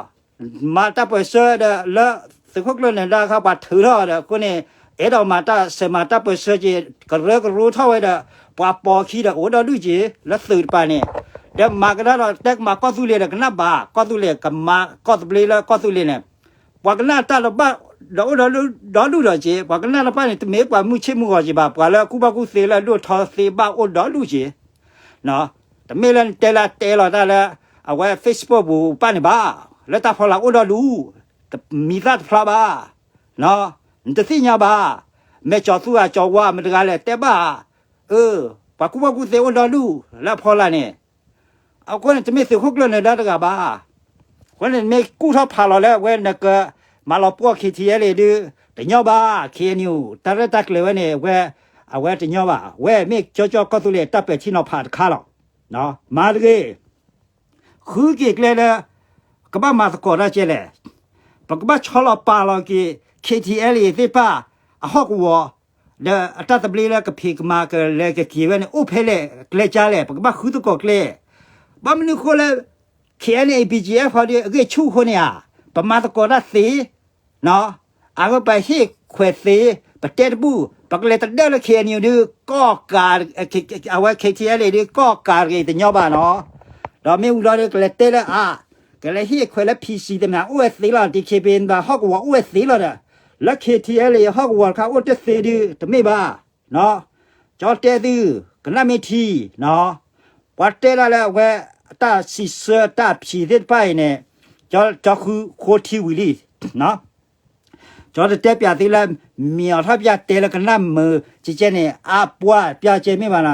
မၤတၢ်ပၢၢ်ဆၢဒီးလၢ သုးခိၣ်ကျၢၢ်နၢၤဒါအခါ ပှၤထုးထီၣ်ဒီး အဃိန့ၣ် အဲၣ်ဒိးမၤတၢ်ဆဲးမၤတၢ်ပၢၢ်ဆၢက့ၤ ကရၢကရိထီၣ်ဝဲဒီး ပှၤပိာ်ခံဒီးအိၣ်ဒီဒူၣ်က့ၤ လၢသုးတပၤန့ၣ်, ဒီးမၤကဒါဒီး တဲကမၤကီၢ်သူလ့ၤဒီး ကနၣ်ဘၣ် ကီၢ်သူလ့ၤ ကမၤကီၢ်သဘျ့လၢကီၢ်သူလ့ၤန့ၣ်, ပှၤကနၣ်တၢ်တဘၣ်ဒီးအိၣ်ဒီဒူၣ်ဒီးက့ၤ, ပှၤကနၣ်တဖၣ်န့ၣ် တမ့ၢ်ပှၤမုၢ်ဆ့ၣ်မုၢ်ဂီၤက့ၤဘၣ်, ပှၤလၢကူၣ်ဘၣ်ကူၣ်သ့လၢအဒိၣ်ထီသ့ဘၣ်အိၣ်ဒီဒူၣ်က့ၤ တမ့ၢ်လၢနတဲလၢတဲလီၤတၢ်လၢ အဝဲ Facebook ပူၤပၣ်န့ၣ်ဘၣ်, လၢတၢ်ဖီလာ်အိၣ်ဒီဒူၣ်, မံၤသၣ်တဖျါဘၣ်, နတသ့ၣ်ညါဘၣ်, မ့ၢ်ကၠီၤသူဧါ ကၠီၤဝါမ့ၢ်တဂၤလဲၣ်တဲဘၣ်, အၢ, ပှၤကူၣ်ဘၣ်ကူၣ်သ့အိၣ်ဒီဒူၣ်လၢအဖီလာ်န့ၣ်, အဃိန့ၣ် တမ့ၢ်သုးခိၣ်ကျၢၢ်နၢၤဒါတဂၤဘၣ် အဃိန့ၣ် မ့ၢ်ကူၣ်ထီၣ်ဖးလီၤလၢအဝဲနကမၤလီၤပှီၢ် ခ့ထံအဲလ့ဒုး တညီဘၣ်, ခ့ၣ်အဲၣ်ယူၣ် တၢ်ရဲၣ်တၢ်ကျဲၤဝဲန့ၣ် အဝဲ, အဝဲတညီဘၣ်, ဝဲမ့ၢ်ကၠီကၠီကီၢ်သူလ့ၤတၢ်ပဲာ်ထံနီၤဖးတခါလီၤ. မၤတဂ့ၤ, ဃုက့ၤကျဲလၢ ကဘၣ်မၤသကိးတၢ်ကဲလဲၣ်, ပကဘၣ်ဆီလီၤပာ်လီၤက့ၤ ခ့ထံအဲလ့သ့ၣ်တဖၣ် အဟီၣ်ကဝီၤ ဒီးအတၢ်သဘျ့လၢကဖံးကမၤကလဲၤကက့ၤဝဲန့ၣ် အိၣ်ဖဲလဲၣ်ကျဲကါလဲၣ်, ပကဘၣ်ဃုသကိးကျဲ, ဘၣ်မနုၤအဃိလၢ ခ့ၣ်အဲၣ်ယူၣ် ဘီကၠီအ့ဖီဒီး အဂ့ၢ်ဆူၣ်အဃိန့ၣ်ဧါ, ပမၤသကိးတၢ်သ့ အဝဲပဟ့ၣ်ခွဲးသ့, ပတဲတဘူၣ်, ပကလဲၤတဒၢလၢ ခ့ၣ်အဲၣ်ယူၣ် ဒုး ကီၢ်ကး, အဝဲ ခ့ထံအဲလ့ ဒုး ကီၢ်ကးတဂ့ၤတညီဘၣ်နီၤ, ဒီးမ့ၢ်ဝံၤလီၤဒီး ကလဲၤတဲလၢအါ, ကလဲၤဟ့ၣ်ခွဲးလၢ ဖံစံၤ သ့ၣ်မနၤ အိၣ်ဝဲသ့လီၤ, ဒံၣ်ခ့ၣ်ဘ့ၣ် ဟီၣ်ကဝီၤအိၣ်ဝဲသ့လီၤဒီး, လၢ ခ့ထံအဲလ့ ဟီၣ်ကဝီၤတခါအိၣ်တသ့ဒုး တမ့ၢ်ဘၣ် ကၠီတဲသု, ကနၣ်မ့ၢ်ထံ, ပှၤတဲဒၣ်လၢအဝဲ အတၢ်စံးဆၢတၢ်ဖံးသ့ၣ်တဖၣ်အံၤန့ၣ်, ကၠီဃုဃိထံဝံၤလံ, ကၠီတတဲပၠးသုလၢ မ့ၢ်အီၤထီၣ်ပၠးတဲလၢကနၣ်မုာ်ကဲကဲန့ၣ် အါပှၢ်ပၠးကဲမ့ၢ်ဘၣ်နီ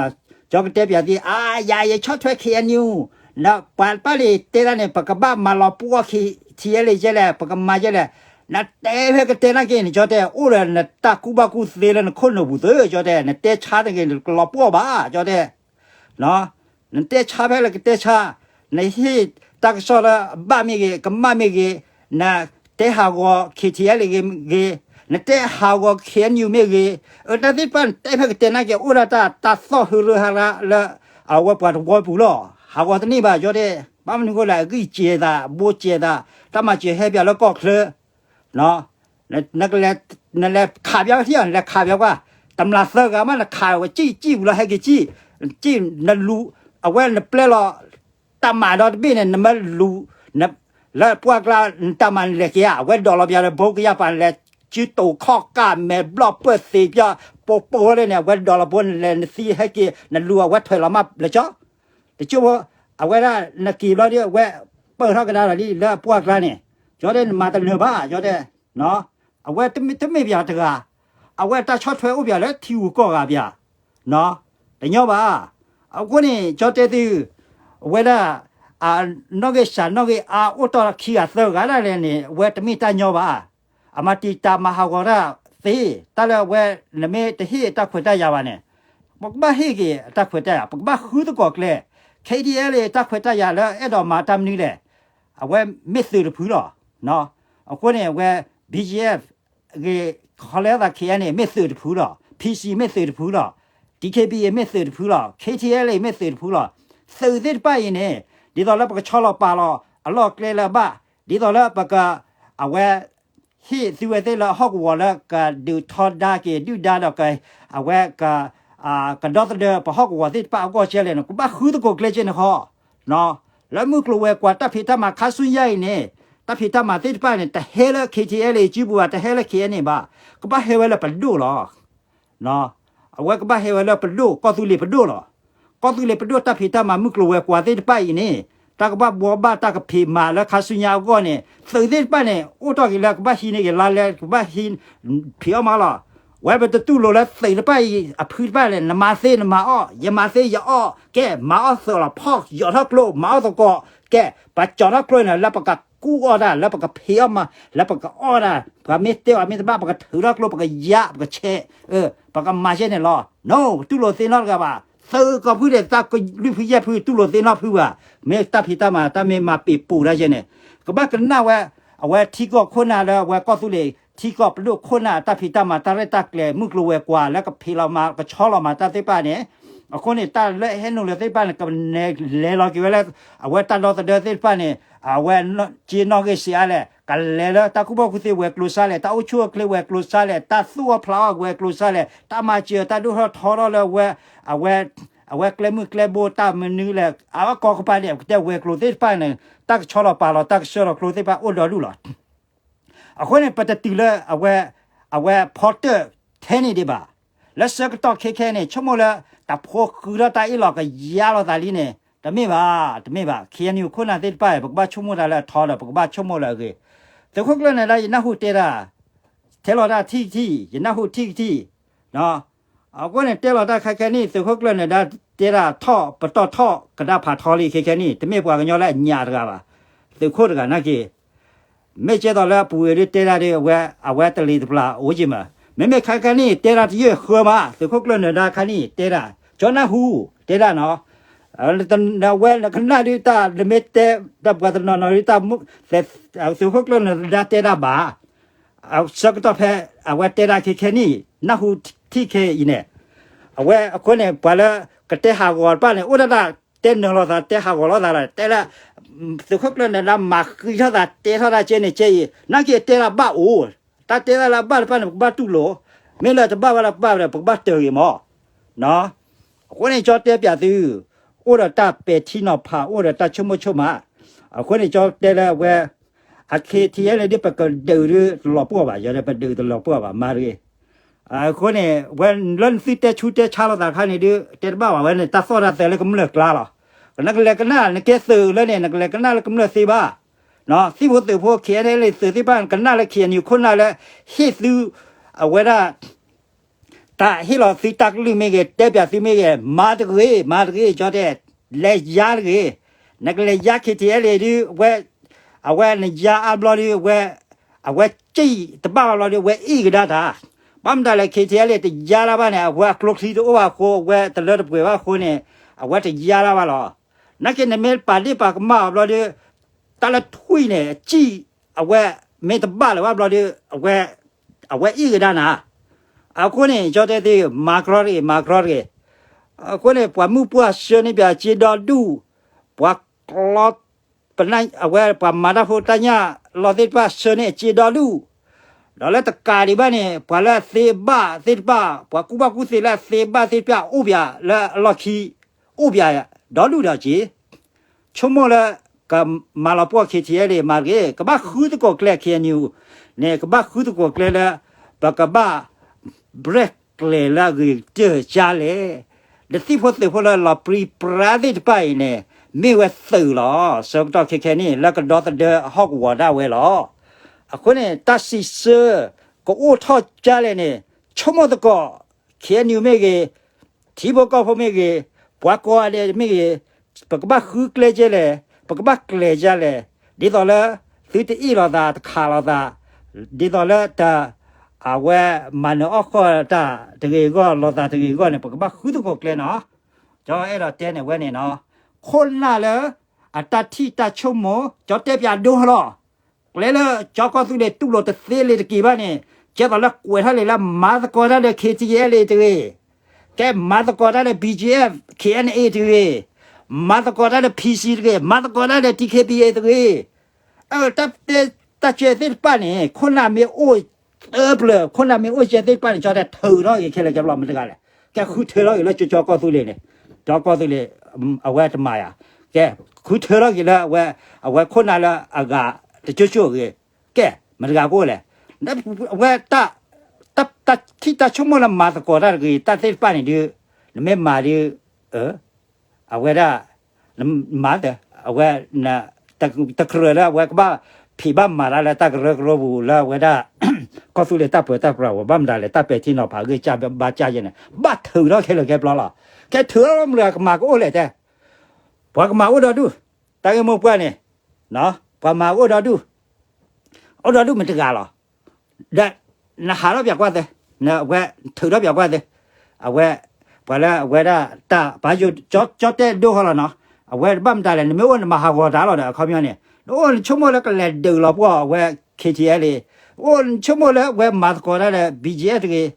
ၤ, ကၠီကတဲပၠးသု, အါယၤယဆီၣ်ထွဲ ခ့ၣ်အဲၣ်ယူၣ်, ပှၤတဖၣ်လၢတဲဒၣ်န့ၣ် ပကဘၣ်မၤလီၤပှီၢ် ခ့ထံအဲလ့ ကဲလဲၣ်, ပကမၤကဲလဲၣ်, နတဲဖဲကတဲနာ်က့န့ၣ် ကၠီတဲ အိၣ်ဒီးနတၢ်ကူၣ်ဘၣ်ကူၣ်သ့လၢနခိၣ်နူာ်ပူၤသု, ကၠီတဲ နတဲဆါတဂ့ၤ နကလီၤပှီၢ်ဘၣ် ကၠီတဲ နတဲဆါဖဲလၢကတဲဆါ, နဟ့ၣ်တၢ်ကစီၣ်လၢအဘၣ်မ့ၢ်ဂ့ၤ ကမၣ်မ့ၢ်ဂ့ၤ, နတဲဟးဂီၤ ခ့ထံအဲလ့ ဂ့ၤ, နတဲဟးဂီၤ ခ့ၣ်အဲၣ်ယူၣ် မ့ၢ်ဂ့ၤ, အတၢ်သ့ၣ်တဖၣ်နတဲဖဲကတဲနာ်က့ အိၣ်ဒၣ်တၢ်သီၣ်ဟူရၢဟါရၢလၢ အဝဲပှၤတဝီပူၤလီၤ, ဟးဂီၤတန့ၢ်ဘၣ် ကၠီတဲ, ဘၣ်မနုၤဃိလဲၣ် အဂံၢ်စဲၤသး ဘိစဲၤသး, တၢ်မၤစၢၤဟဲပၠးလၢကီၢ်ချၢ နလဲၤခးပၠးထံၣ်အီၤ နလဲၤခးပၠးကွၢ်, တမျးသၢဂၤမး နခးဝဲ ကံၣ်ကံၣ်ဝံၤလီၤ ဟဲက့ၤကံၣ်, ကံၣ်နလူၤ, အဝဲနပျဲလီၤ တၢ်မၤဒီတဘ့ၣ်န့ၣ် နမ့ၢ်လူၤ, လၢပှၢ်ကျါ နတၢ်မၤနလဲၤက့ၤဧါ, အဝဲဒိးလီၤပၠးဒီး ဘိကယၢ်ပၤ နလဲၤစုတိာ်ခီၣ်ကၢ် မဲာ်ဘျီၣ်ပၢၢ်သ့ပၠး ပိာ်ပိာ်ဝဲလၢန့ၣ် အဝဲဒိးလီၤဘိ နလဲၤနသံဟဲက့ၤ နလူၤအဝဲထွဲလီၤမးလၢကၠီ တကၠိဖိ, အဝဲဒၣ်နက့ၤဘျီဒီး အဝဲပၢၢ်ထီၣ်ကဒါဒီးလံ လၢအပှၢ်ကျါန့ၣ်, ကၠီတဲနမၤတနၢၤဘၣ် ကၠီတဲ, အဝဲတမ့ၢ်ပၠးတဂၤ, အဝဲတၢ်ဆီၣ်ထွဲအိၣ်ပၠးလၢထံဂုၤကီၢ်ဂၤပၠး, တညီဘၣ်. အဃိန့ၣ် ကၠီတဲသု, အဝဲဒၣ် နီၣ်ဂံၢ်စှၤနီၣ်ဂံၢ်အါ အိၣ်တီၢ်ခံဂၤသၢဂၤဒၣ်လဲာ်န့ၣ် အဝဲတမ့ၢ်တၢ်ညီဘၣ်. အမၤတံာ်တာ်မၤဟးဂီၤတၢ်သ့, တၢ်လၢအဝဲ နမ့ၢ်တဟ့ၣ်တၢ်ခွဲးတၢ်ယာ်ဘၣ်န့ၣ်, ပကဘၣ်ဟ့ၣ်က့ၤအတၢ်ခွဲးတၢ်ယာ်, ပကဘၣ်ဃုသကိးကျဲ, ခ့ထံအဲလ့ တၢ်ခွဲးတၢ်ယာ်လၢအဲၣ်ဒိးမၤတၢ်မနုၤလဲၣ်, အဝဲမ့ၢ်သုးတဖုလီၤ. အဃိန့ၣ် အဝဲ ဘံၣ်ကၠံၣ်အ့ၣ် ဂ့ၤ, ခီလဲသး ခ့ၣ်အဲၣ်ယူၣ် မ့ၢ်သုးတဖုလီၤ, ဖံစံၣ် မ့ၢ်သုးတဖုလီၤ, ဒံၣ်ခ့ၣ်ဘံၣ်အ့ၣ် မ့ၢ်သုးတဖုလီၤ, ခ့ထံအဲလ့ မ့ၢ်သုးတဖုလီၤ. သုးသ့ၣ်တဖၣ်အံၤန့ၣ် ဒ်သိးလၢပကဆီလီၤပာ်လီၤ အလီၢ်ကျဲလၢအဘၣ်, ဒ်သိးလၢပက, အဝဲ ဟ့ၣ်သုဝဲသ့ၣ်လၢအဟီၣ်ကဝီၤလၢကဒုးထီဒါက့ၤ ဒုၣ်ဒါဒီး အဝဲ ကဒီသဒၢပဟီၣ်ကဝီၤသ့ၣ်တဖၣ်အဂီၢ်ကဲလဲၣ်န့ၣ် ကဘၣ်ဃုသကိးကျဲကဲန့ၣ်ဃီ. လၢမုၢ်ကျိၤဝဲၤကွာ်တၢ်ဖံးတၢ်မၤခါဆူညါအံၤန့ၣ်, တၢ်ဖံးတၢ်မၤသ့ၣ်တဖၣ်န့ၣ် တဟဲလၢ ခ့ထံအဲလ် စုပူၤဘၣ်, တဟဲလၢ ခ့အဲနၣ်ဘၣ်, ကဘၣ်ဟဲဝဲလၢပဒိၣ်လီၤ. အဝဲကဘၣ်ဟဲဝဲလၢပဒိၣ်, ကီၢ်သူလ့ၤပဒိၣ်လီၤ. ကီၢ်သူလ့ၤပဒိၣ်တၢ်ဖံးတၢ်မၤမုၢ်ကျိၤဝဲၤကွာ်သ့ၣ်တဖၣ်အံၤန့ၣ် တၢ်ကဘၣ်ဘှီဘၣ်တၢ်ကဖံးမၤလၢခါဆူညါအဂီၢ်န့ၣ် သုးသ့ၣ်တဖၣ်န့ၣ် အိၣ်ထီၣ်က့ၤလၢကဘၣ်ဟံးန့ၢ်က့ၤလါလဲ ကဘၣ်ဟံး ဖံးအီၣ်မးလီၤ. ဝဲပတတူၢ်လိာ်လၢသုးတဖၣ်အံၤ အဖုတဖၣ်န့ၣ် နမၤသ့နမၤအီၣ်, ယမၤသ့ယအီၣ်, ကဲ မၤအီၣ်သုးလီၤ ဖီၣ်ယီၤထီၣ်ကျိ မၤအီၣ်သကိး, ကဲ ပှၤကၠီၤထီၣ်ကျိန့ၣ် လၢပကကူအီၣ်တၢ် လၢပကဖံးအီၣ်မး လၢပကအီၣ်တၢ် ပှၤမ့ၢ်တဲအီၤမ့ၢ်တဘၣ် ပကထုးထီၣ်ကျိ ပကယါ ပကဆဲး ပကမၤစဲန့ၣ်လီၤ. နီၢ် တူၢ်လိာ်သ့နီတဂၤဘၣ်. သုးကီၢ်ဖုန့ၣ် တၢ်လွံၢ်ဖုယဲၢ်ဖု တူၢ်လိာ်သ့နီတဖုဘၣ်. မ့ၢ်တၢ်ဖံးတၢ်မၤ တၢ်မ့ၢ်မၤပ့ၤပူၤတၢ်ယဲန့ၣ် ကဘၣ်ကနၣ်ဝဲ အဝဲထံကီၢ်ခိၣ်နၢ်လၢအဝဲကီၢ်သူလ့ၤ ထံကီၢ်ပဒိၣ်ခိၣ်နၢ် တၢ်ဖံးတၢ်မၤ တၢ်ရဲၣ်တၢ်ကျဲၤ မုၢ်ကျိၤဝဲၤကွာ် လၢကဖံးလီၤမၤ ကဆီလီၤမၤတၢ်သ့ၣ်တဖၣ်န့ၣ် အဃိန့ၣ် တၢ်လၢဟဲနုာ်လီၤသ့ၣ်တဖၣ်န့ၣ် ကနဲလဲၤလီၤက့ၤဝဲလၢ အဝဲတၢ်ဒီသဒၢသ့ၣ်တဖၣ်န့ၣ် အဝဲက့နီၣ်ဂံၢ်စံးအါလဲၣ်, ကလဲၤလၢတၢ်ကူၣ်ဘၣ်ကူၣ်သ့ဝဲၤကျိၤစါလဲၣ်, တၢ်အိၣ်ဆူၣ်အိၣ်ချ့ဝဲၤကျိၤစါလဲၣ်, တၢ်သူၣ်အီၣ်ဖျးအီၣ်ဝဲၤကျိၤစါလဲၣ်, တၢ်မၤစၢၤတၢ်ဒိၣ်ထီၣ်ထီထီၣ်လၢဝဲ အဝဲ အဝဲကျဲမုၢ်ကျဲဘိ တၢ်မနုၤလဲၣ် အဝဲကိးကပၤဒဲး ကတဲဝဲၤကျိၤသ့ၣ်တဖၣ်န့ၣ် တၢ်ကဆီလီၤပာ်လီၤ တၢ်ကဆှၢလီၤကျိသ့ၣ်တဖၣ်အိၣ်ဒီဒူၣ်လီၤ. အဃိန့ၣ် ပတတုၤလၢအဝဲ အဝဲဖီတၢၣ်ထဲန့ၣ်ဒံးဘၣ်. လၢဆၢကတီၢ်ခဲခဲန့ၣ် ဆိကမိၣ်လၢ တၢ်ဖိဃုထီၣ်တၢ်အ့ၣ်လိာ်ကယါလိာ်သးလံန့ၣ် တမ့ၢ်ဘၣ်, တမ့ၢ်ဘၣ်. ခ့ၣ်အဲၣ်ယူၣ်ခိၣ်နၢ်သ့ၣ်တဖၣ် ပကဘၣ်ဆိကမိၣ်တၢ်လၢအထီဒီး ပကဘၣ်ဆိကမိၣ်လၢအဂ့ၤ. သုးခိၣ်ကျၢၢ်နၢၤဒါ ယနၢ်ဟူတဲတၢ် ထဲလီၤတၢ်ထံၣ်ကထံၣ် ယနၢ်ဟူထံၣ်ကထံၣ် အဃိန့ၣ် တဲလီၤတၢ်ခဲခဲနံၣ် သုးခိၣ်ကျၢၢ်နၢၤဒါ တဲတၢ်ထီၣ်ပတီၢ်ထီၣ်ကဒါဖးထီလံခဲခဲနံၣ် တမ့ၢ်ပှၤကညီလၢအညၣ်တဂၤဘၣ်. သုးခိၣ်တဂၤနာ်က့ မ့ၢ်ကဲသိးလၢအပူၤဝဲဒုးတဲတၢ်ဒီး အဝဲ အဝဲတလံၤတပျၢ်အိၣ်က့ၤမး, မ့မ့ၢ်ခဲခဲနံၣ် တဲတၢ်တယၢၢ်ဃၢမး သုးခိၣ်ကျၢၢ်နၢၤဒါခါနံၣ် တဲတၢ် ကၠီနၢ်ဟူ တဲတၢ်နီၤ အဝဲနကနၣ်ဒုးတၢ် နမ့ၢ်တဲတၢ်ပှၤတနီၤနီၤဒုးတၢ် သုးခိၣ်ကျၢၢ်နၢၤဒါတဲတၢ်ဘၣ် ဆၢကတီၢ်ဖဲ အဝဲတဲတၢ်ခဲခဲနံၣ် နၢ်ဟူထံၣ်ခဲအံၤန့ၣ် အဝဲအဃိန့ၣ် ပှၤလၢကတဲဟးဂီၤတဖၣ်န့ၣ် အိၣ်ဒၣ်တၢ်တဲနၢၤလိာ်သး တဲဟးဂီၤလိာ်သးဒီး တဲလၢ သုးခိၣ်ကျၢၢ်နၢၤဒါမၤဃံထီၣ်သး တဲထီၣ်တၢ်ကဲန့ၣ်ကဲအံၤ နာ်က့တဲတၢ်ဘၣ်အိၣ် တၢ်တဲတၢ်လၢအဘၣ်တဖၣ်န့ၣ် ပကဘၣ်တူၢ်လိာ် မ့ၢ်လၢတဘၣ်ဘၣ်လၢပဘၣ်ဒီး ပကဘၣ်တၢၢ်ဂ့ၤမး အဃိန့ၣ် ကၠီတဲပၠးသု အိၣ်ဒီးတၢ်ပဲာ်ထံနီၤဖး အိၣ်ဒီးတၢ်ဆိကမိၣ်ဆိကမး အဃိန့ၣ် ကၠီတဲလၢအဝဲ အခ့ထံအဲလ့ၣ်ဒ်ပကဒုးဒုးတလီၤပှီၢ်ဘၣ် ယဒီးပဒုးတလီၤပှီၢ်ဘၣ် မၤတဂ့ၤ အဃိန့ၣ် ဝဲလၢနသုတဲဆူတဲဆါလိာ်သးတခါန့ၣ်ဒုး တဲတဘၣ်ဘၣ်ဝဲန့ၣ် တၢ်သီၣ်တၢ်သဲလၢကမျၢၢ်ကျါလီၤ. နကလဲၤကနၣ် နကဲသုးလၢန့ၣ် နကလဲၤကနၣ်လၢကမျၢၢ်သ့ဘၣ်. သံၣ်ဖိသုးဖိ ခ့ၣ်အဲလ့ၣ်သုးသ့ၣ်တဖၣ် ကနၣ်လၢ ခ့ၣ်အဲၣ်ယူၣ်ခိၣ်နၢ်လၢ ဟ့ၣ်သု အဝဲဒၣ် တၢ်ဟ့ၣ်လီၤသုတၢ်ကလုၢ်မ့ၢ်ဂ့ၤ တဲပၠးသုမ့ၢ်ဂ့ၤ မၤတဂ့ၤ မၤတဂ့ၤ ကၠီတဲ လဲၤယါတဂ့ၤ. နကလဲၤယါ ခ့ၣ်ထံအဲလ့ၣ်ဒုး ဝဲ အဝဲနယါအါဘျီဒုး ဝဲ အဝဲစံၣ်တဘၣ်ဘၣ်ဘျီဒုး ဝဲအ့ၣ်ကဒါတၢ်. ဘၣ်မတၤလဲၣ် ခ့ၣ်ထံအဲလ့ၣ် တယါလၢၤဘၣ်န့ၣ် အဝဲအကျိချံတအိၣ်ဘၣ်အဃိ အဝဲတလၢတပှဲၤဘၣ်အဃိန့ၣ် အဝဲတယါလၢၤဘၣ်လီၤ. နာ်က့နမ့ၢ်ပာ်ဒ့ၣ်ပာ်ကမၣ်အီၤဘျီဒုး တၢ်လၢထွံၣ်န့ၣ် စံၣ် အဝဲမ့ၢ်တဘၣ်လၢၤဘၣ်ဘျီဒုး အဝဲ အဝဲအ့ၣ်ကဒါနၤ. အဃိန့ၣ် ကၠီတဲသု မၤကြီတဂ့ၤ မၤကြီတဂ့ၤ. အဃိန့ၣ် ပှၤမုၢ်ပှၢ်ဆှၢန့ၢ်ပၠးစ့ဒီဒူၣ်, ပှၤကျီ ပနၢ် အဝဲပှၤမၤတၢ်ဖိတၢ်ညၣ်လီၢ်သ့ၣ်တဖၣ်ဆှၢန့ၢ်အစ့ဒီဒူၣ်, ဒီးလၢတကးဒံးဘၣ်န့ၣ် ပှၤလၢအသ့ဘၣ်သ့ၣ်တဖၣ် ပှၤကူၣ်ဘၣ်ကူၣ်သ့လၢအသ့ဘၣ်သ့ၣ်တဖၣ်အိၣ်ပၠးလၢအလီၢ်ခံ အိၣ်ပၠးဒီဒူၣ်ဒီးက့ၤ ဆိကမိၣ်လၢ ကမၤလီၤပှီၢ် ခ့ၣ်ထံအဲလ့ၣ် မၤတဂ့ၤ ကဘၣ်ဃုသကိးကျဲ ခ့ၣ်အဲၣ်ယူၣ်န့ၣ် ကဘၣ်ဃုသကိးကျဲလၢ ပကဘၣ် ဘြဲၣ်ကျဲၤလၢအဂ့ၤကတၢၢ်ကၢ်လဲၣ်. ဒီးသံၣ်ဖိသုးဖိလၢလီၤပြံပြါသ့ၣ်တဖၣ်အံၤန့ၣ် မ့ၢ်ဝဲသုးလီၤ. ဆၢကတီၢ်ခဲခဲနံၣ် လၢကဒီသဒၢအဟီၣ်ကဝီၤဒၣ်ဝဲလီၤ. အဃိန့ၣ် တၢ်စံးဆၢကအိၣ်ထီၣ်ကၢ်လဲၣ်န့ၣ် ဆိကမိၣ်သကိး ခ့ၣ်အဲၣ်ယူၣ်မ့ၢ်ဂ့ၤ ထံဖိကီၢ်ဖိမ့ၢ်ဂ့ၤ, ပှၤကိးဂၤဒဲးမ့ၢ်ဂ့ၤ, ပကဘၣ်ဃုကျဲကဲလဲၣ်, ပကဘၣ်ကျဲၤကဲလဲၣ်, ဒ်သိးလၢ သုတအ့ၣ်လိာ်သး တခးလိာ်သး, ဒ်သိးလၢတ အဝဲမၤနၢၤအီၣ်ဃီၣ်တၢ်တဂ့ၤအဂီၢ် လိာ်သးတဂ့ၤအဂီၢ်န့ၣ် ပကဘၣ်ဃုသကိးကျဲနီၤ. ကၠီအဲၣ်ဒိးတဲန့ၢ်ဝဲန့ၣ်နီၤ, ခိၣ်နၢ်လၢ အတၢ်ထံၣ်တၢ်ဆိကမိၣ် ကၠီတဲပၠးဒိလီၤ. ကျဲလၢကၠီကီၢ်သူလ့ၤတူၢ်လိာ်တသ့လ့ၤတက့ၤဘၣ်န့ၣ်, ကဲသိးလၢကွဲးထီၣ်လံလၢမၤသကိးတၢ်ဒီး ခ့ၣ်ထံအဲလ့ၣ်တဂ့ၤ, ကဲမၤသကိးတၢ်ဒီး ဘံၣ်ကၠံၣ်အ့ၣ် ခ့ၣ်အဲၣ်အ့ၣ်တဂ့ၤ, မၤသကိးတၢ်ဒီး ဖံစံတဂ့ၤ, မၤသကိးတၢ်ဒီး ထံခ့ပံအ့ၣ်တဂ့ၤ. အၢ တၢ်တဲတၢ်ကဲသ့ၣ်တဖၣ်န့ၣ် ခိၣ်နၢ်မ့ၢ်အိၣ်သၢပျၢၤ ခိၣ်နၢ်မ့ၢ်အိၣ်ကဲသ့ၣ်တဖၣ်န့ၣ် ကၠီတဲထုးထီၣ်က့ၤခဲလၢာ်ကဲဘျီမ့ၢ်တဂၤလဲၣ်, ကဲဃုထၢထီၣ်က့ၤလၢကၠီကီၢ်သူလ့ၤန့ၣ်, ကၠီကီၢ်သူလ့ၤ အဝဲတမၤယၤ, ကဲ ဃုထၢထီၣ်က့ၤလၢအဝဲ အဝဲခိၣ်နၢ်လၢအဂၤ တကၠိကၠိဂ့ၤ, ကဲ မတၤတဂၤကအိၣ်လဲၣ်, အဝဲ တၢ်ထံၣ်တၢ်ဆိကမိၣ်လၢမၤသကိးတၢ်တဂ့ၤ တၢ်သ့ၣ်တဖၣ်န့ၣ်ဒုး နမ့ၢ်မၤဒုး အဝဲဒၣ် မၤ အဝဲ တကြၢးလၢအဝဲကဘၣ်ဖံးဘၣ်မၤတၢ်လၢတၢ်ကရၢကရိပူၤလၢအဝဲဒၣ် ကီၢ်သူလ့ၤတၢ်ပၢတၢ်ပြးဝဲ ဘၣ်မတၤလဲၣ် တၢ်ပဲာ်ထံနီၤဖးအဂ့ၢ်ကဘၣ်ကၢ်ယဲန့ၣ် ဘၣ်ထုးထီၣ်ခဲလၢာ်ခဲဆ့လီၤ. ကဲထုးထီၣ်မတၤကမၤကအိၣ်လဲၣ်တဲ, ပှၤကမၤအိၣ်ဒီဒူၣ်, တၢ်ဂ့ၢ်မိၢ်ပှၢ်န့ၣ် ပှၤမၤအိၣ်ဒီဒူၣ်, အိၣ်ဒီဒူၣ်မတၤတဂၤလီၤ. ဒီး နဟးထီၣ်ပၠးကွၢ်သ့, အဝဲ ထုးထီၣ်ပၠးကွၢ်သ့, အဝဲ ပှၤလၢအဝဲဒၣ်တၢ်ပာ်ယိၣ် ကၠီတဲဒိၣ်ဃီလီၤနီၤ, အဝဲဘၣ်မတၤလဲၣ် နမ့ၢ်အိၣ်နမၤဟးဂီၤတၢ်လီၤဒီး အခီပညီန့ၣ် နအိၣ်နဆိကမိၣ်လၢကလဲၤဒုးလီၤပှီၢ်အဝဲ ခ့ထံအဲလ့, အိၣ်နဆိကမိၣ်လၢအဝဲမၤသကိးတၢ်ဒီး ဘံၣ်ကၠံအဲၣ်တဂ့ၤ,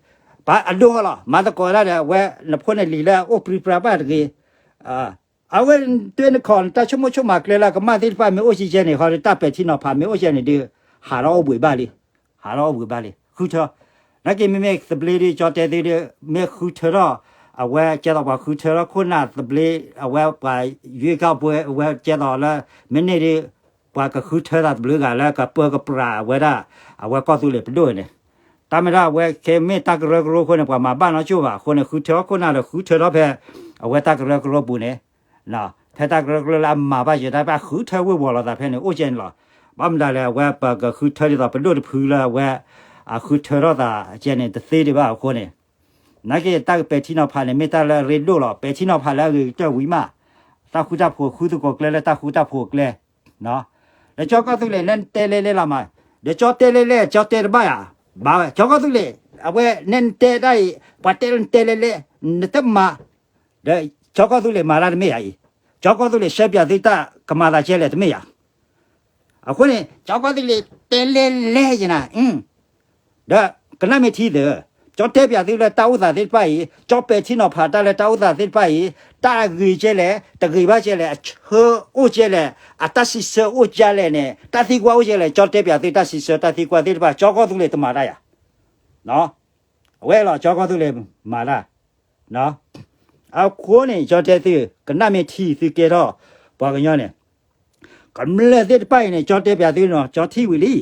ပှၤအဒိၣ်ဃီလီၤ မၤသကိးတၢ်ဒီးအဝဲ နဖိနလံၤလၢအအိၣ်ပြံပြါဘၣ်တဂ့ၤ အဝဲတွဲနခီၣ် နတၢ်ဆိကမိၣ်ဆိကမးကျဲလၢကမၣ်သ့ၣ်တဖၣ်မ့ၢ်အိၣ်ကဲကဲန့ၣ် ဃီဒီးတၢ်ပဲာ်ထံနီၤဖးမ့ၢ်အိၣ်ကဲန့ၣ်ဒီး ဟးထီၣ်အိၣ်ဘှံးဘၣ်လံ, ဟးထီၣ်အိၣ်ဘှံးဘၣ်လံ ဃုထၢ, နာ်က့မ့မ့ၢ်သဘျ့ဒီး ကၠီတဲသုဒီး မ့ၢ်ဃုထၢထီၣ် အဝဲကဲသိးပှၤဃုထၢထီၣ်ခိၣ်နၢ် သဘျ့ အဝဲပှၤယွ့ကီၢ်ပှဲၤ အဝဲကဲသိးလၢ မ့ၢ်န့ၢ်ဒီး ပှၤကဃုထၢသးသဘျ့ဂၤလၢကပၢကပြးအဝဲဒၣ် အဝဲကီၢ်သူလ့ၤပဒိၣ်န့ၣ်, တၢ်မ့ၢ်ဒၣ်အဝဲခဲမ့ၢ်တၢ်ကရၢကရိအဃိန့ၣ် ပှၤမၤဘၣ်နီတစိၢ်ဘၣ်အဃိန့ၣ် ဃုထၢခိၣ်နၢ်ဒီးဃုထၢထီၣ်ဖဲ အဝဲတၢ်ကရၢကရိပူၤန့ၣ် ဖဲတၢ်ကရၢကရိလၢအမၤဘၣ်ယဲတၢ်ဘၣ်ဃုထၢဝ့ၤဝီၤလိာ်သးဖဲန့ၣ် အိၣ်ကဲန့ၣ်လီၤ. ဘၣ်မတၤလဲၣ် အဝဲပကဃုထၢဒ်သိးပဒိၣ်တဖုလၢအဝဲ အဃုထၢထီၣ်သးကဲန့ၣ် တသ့ဒံးဘၣ်အဃိန့ၣ်, နာ်က့တၢ်ပဲာ်ထံနီၤဖးန့ၣ် မ့ၢ်တၢ်လၢအရ့ဒိၣ်လီၤ. ပဲာ်ထံနီၤဖးလၢအဂ့ၤကတၢၢ်ဝံၤမး တၢ်ဃူတၢ်ဖိး ဃုသကိးကျဲလၢတၢ်ဃူတၢ်ဖိးကျဲ ဒီးကၠီကီၢ်သူလ့ၤ နဲနတဲလဲလဲလီၤမး, ဒီးကၠီတဲလဲလဲ ကၠီတဲတဘၣ်ယၤ, ဘၣ်ဝဲ ကၠီကီၢ်သူလ့ၤ အဝဲနဲနတဲတၢ်အံၤ ပှၤတဲလၢနတဲလဲလဲ နတမၤ, ဒီးကၠီကီၢ်သူလ့ၤမၤတၢ်တမ့ၢ်ယၤအံၤ, ကၠီကီၢ်သူလ့ၤဆှၢပၠးသုတၢ်ကမၤသးကဲလဲၣ်တမ့ၢ်ယၤ အဃိန့ၣ် ကၠီကီၢ်သူလ့ၤတဲလဲလဲယနၤ, ဒီးကနၣ်မ့ၢ်ထံသၢ, ကၠီတဲပၠးသုလၢတၢ်အိၣ်သးသ့ၣ်တဖၣ်အံၤ, ကၠီပဲာ်ထံနီၤဖးတၢ်လၢတၢ်အိၣ်သးသ့ၣ်တဖၣ်အံၤ, တၢ်ဂ့ၤကဲလဲၣ်, တဂ့ၤဘၣ်ကဲလဲၣ်, အဆၢအိၣ်ကဲလဲၣ်, အတၢ်စံးဆၢအိၣ်ကဲလဲၣ်န့ၣ်, တၢ်သံကွၢ်အိၣ်ကဲလဲၣ်, ကၠီတဲပၠးသုတၢ်စံးဆၢတၢ်သံကွၢ်သ့ၣ်တဖၣ်, ကၠီကီၢ်သူလ့ၤတမၤတၢ်ယၤ, အဝဲလီၤ ကၠီကီၢ်သူလ့ၤမၤတၢ် အဃိန့ၣ် ကၠီတဲသု ကနၣ်မ့ၢ်ထံသုကဲထီၣ် ပှၤကညီန့ၣ် ကမျၢၢ်သ့ၣ်တဖၣ်အံၤန့ၣ် ကၠီတဲပၠးသုနီၤ ကၠီထံၣ်ဝံၤလံ,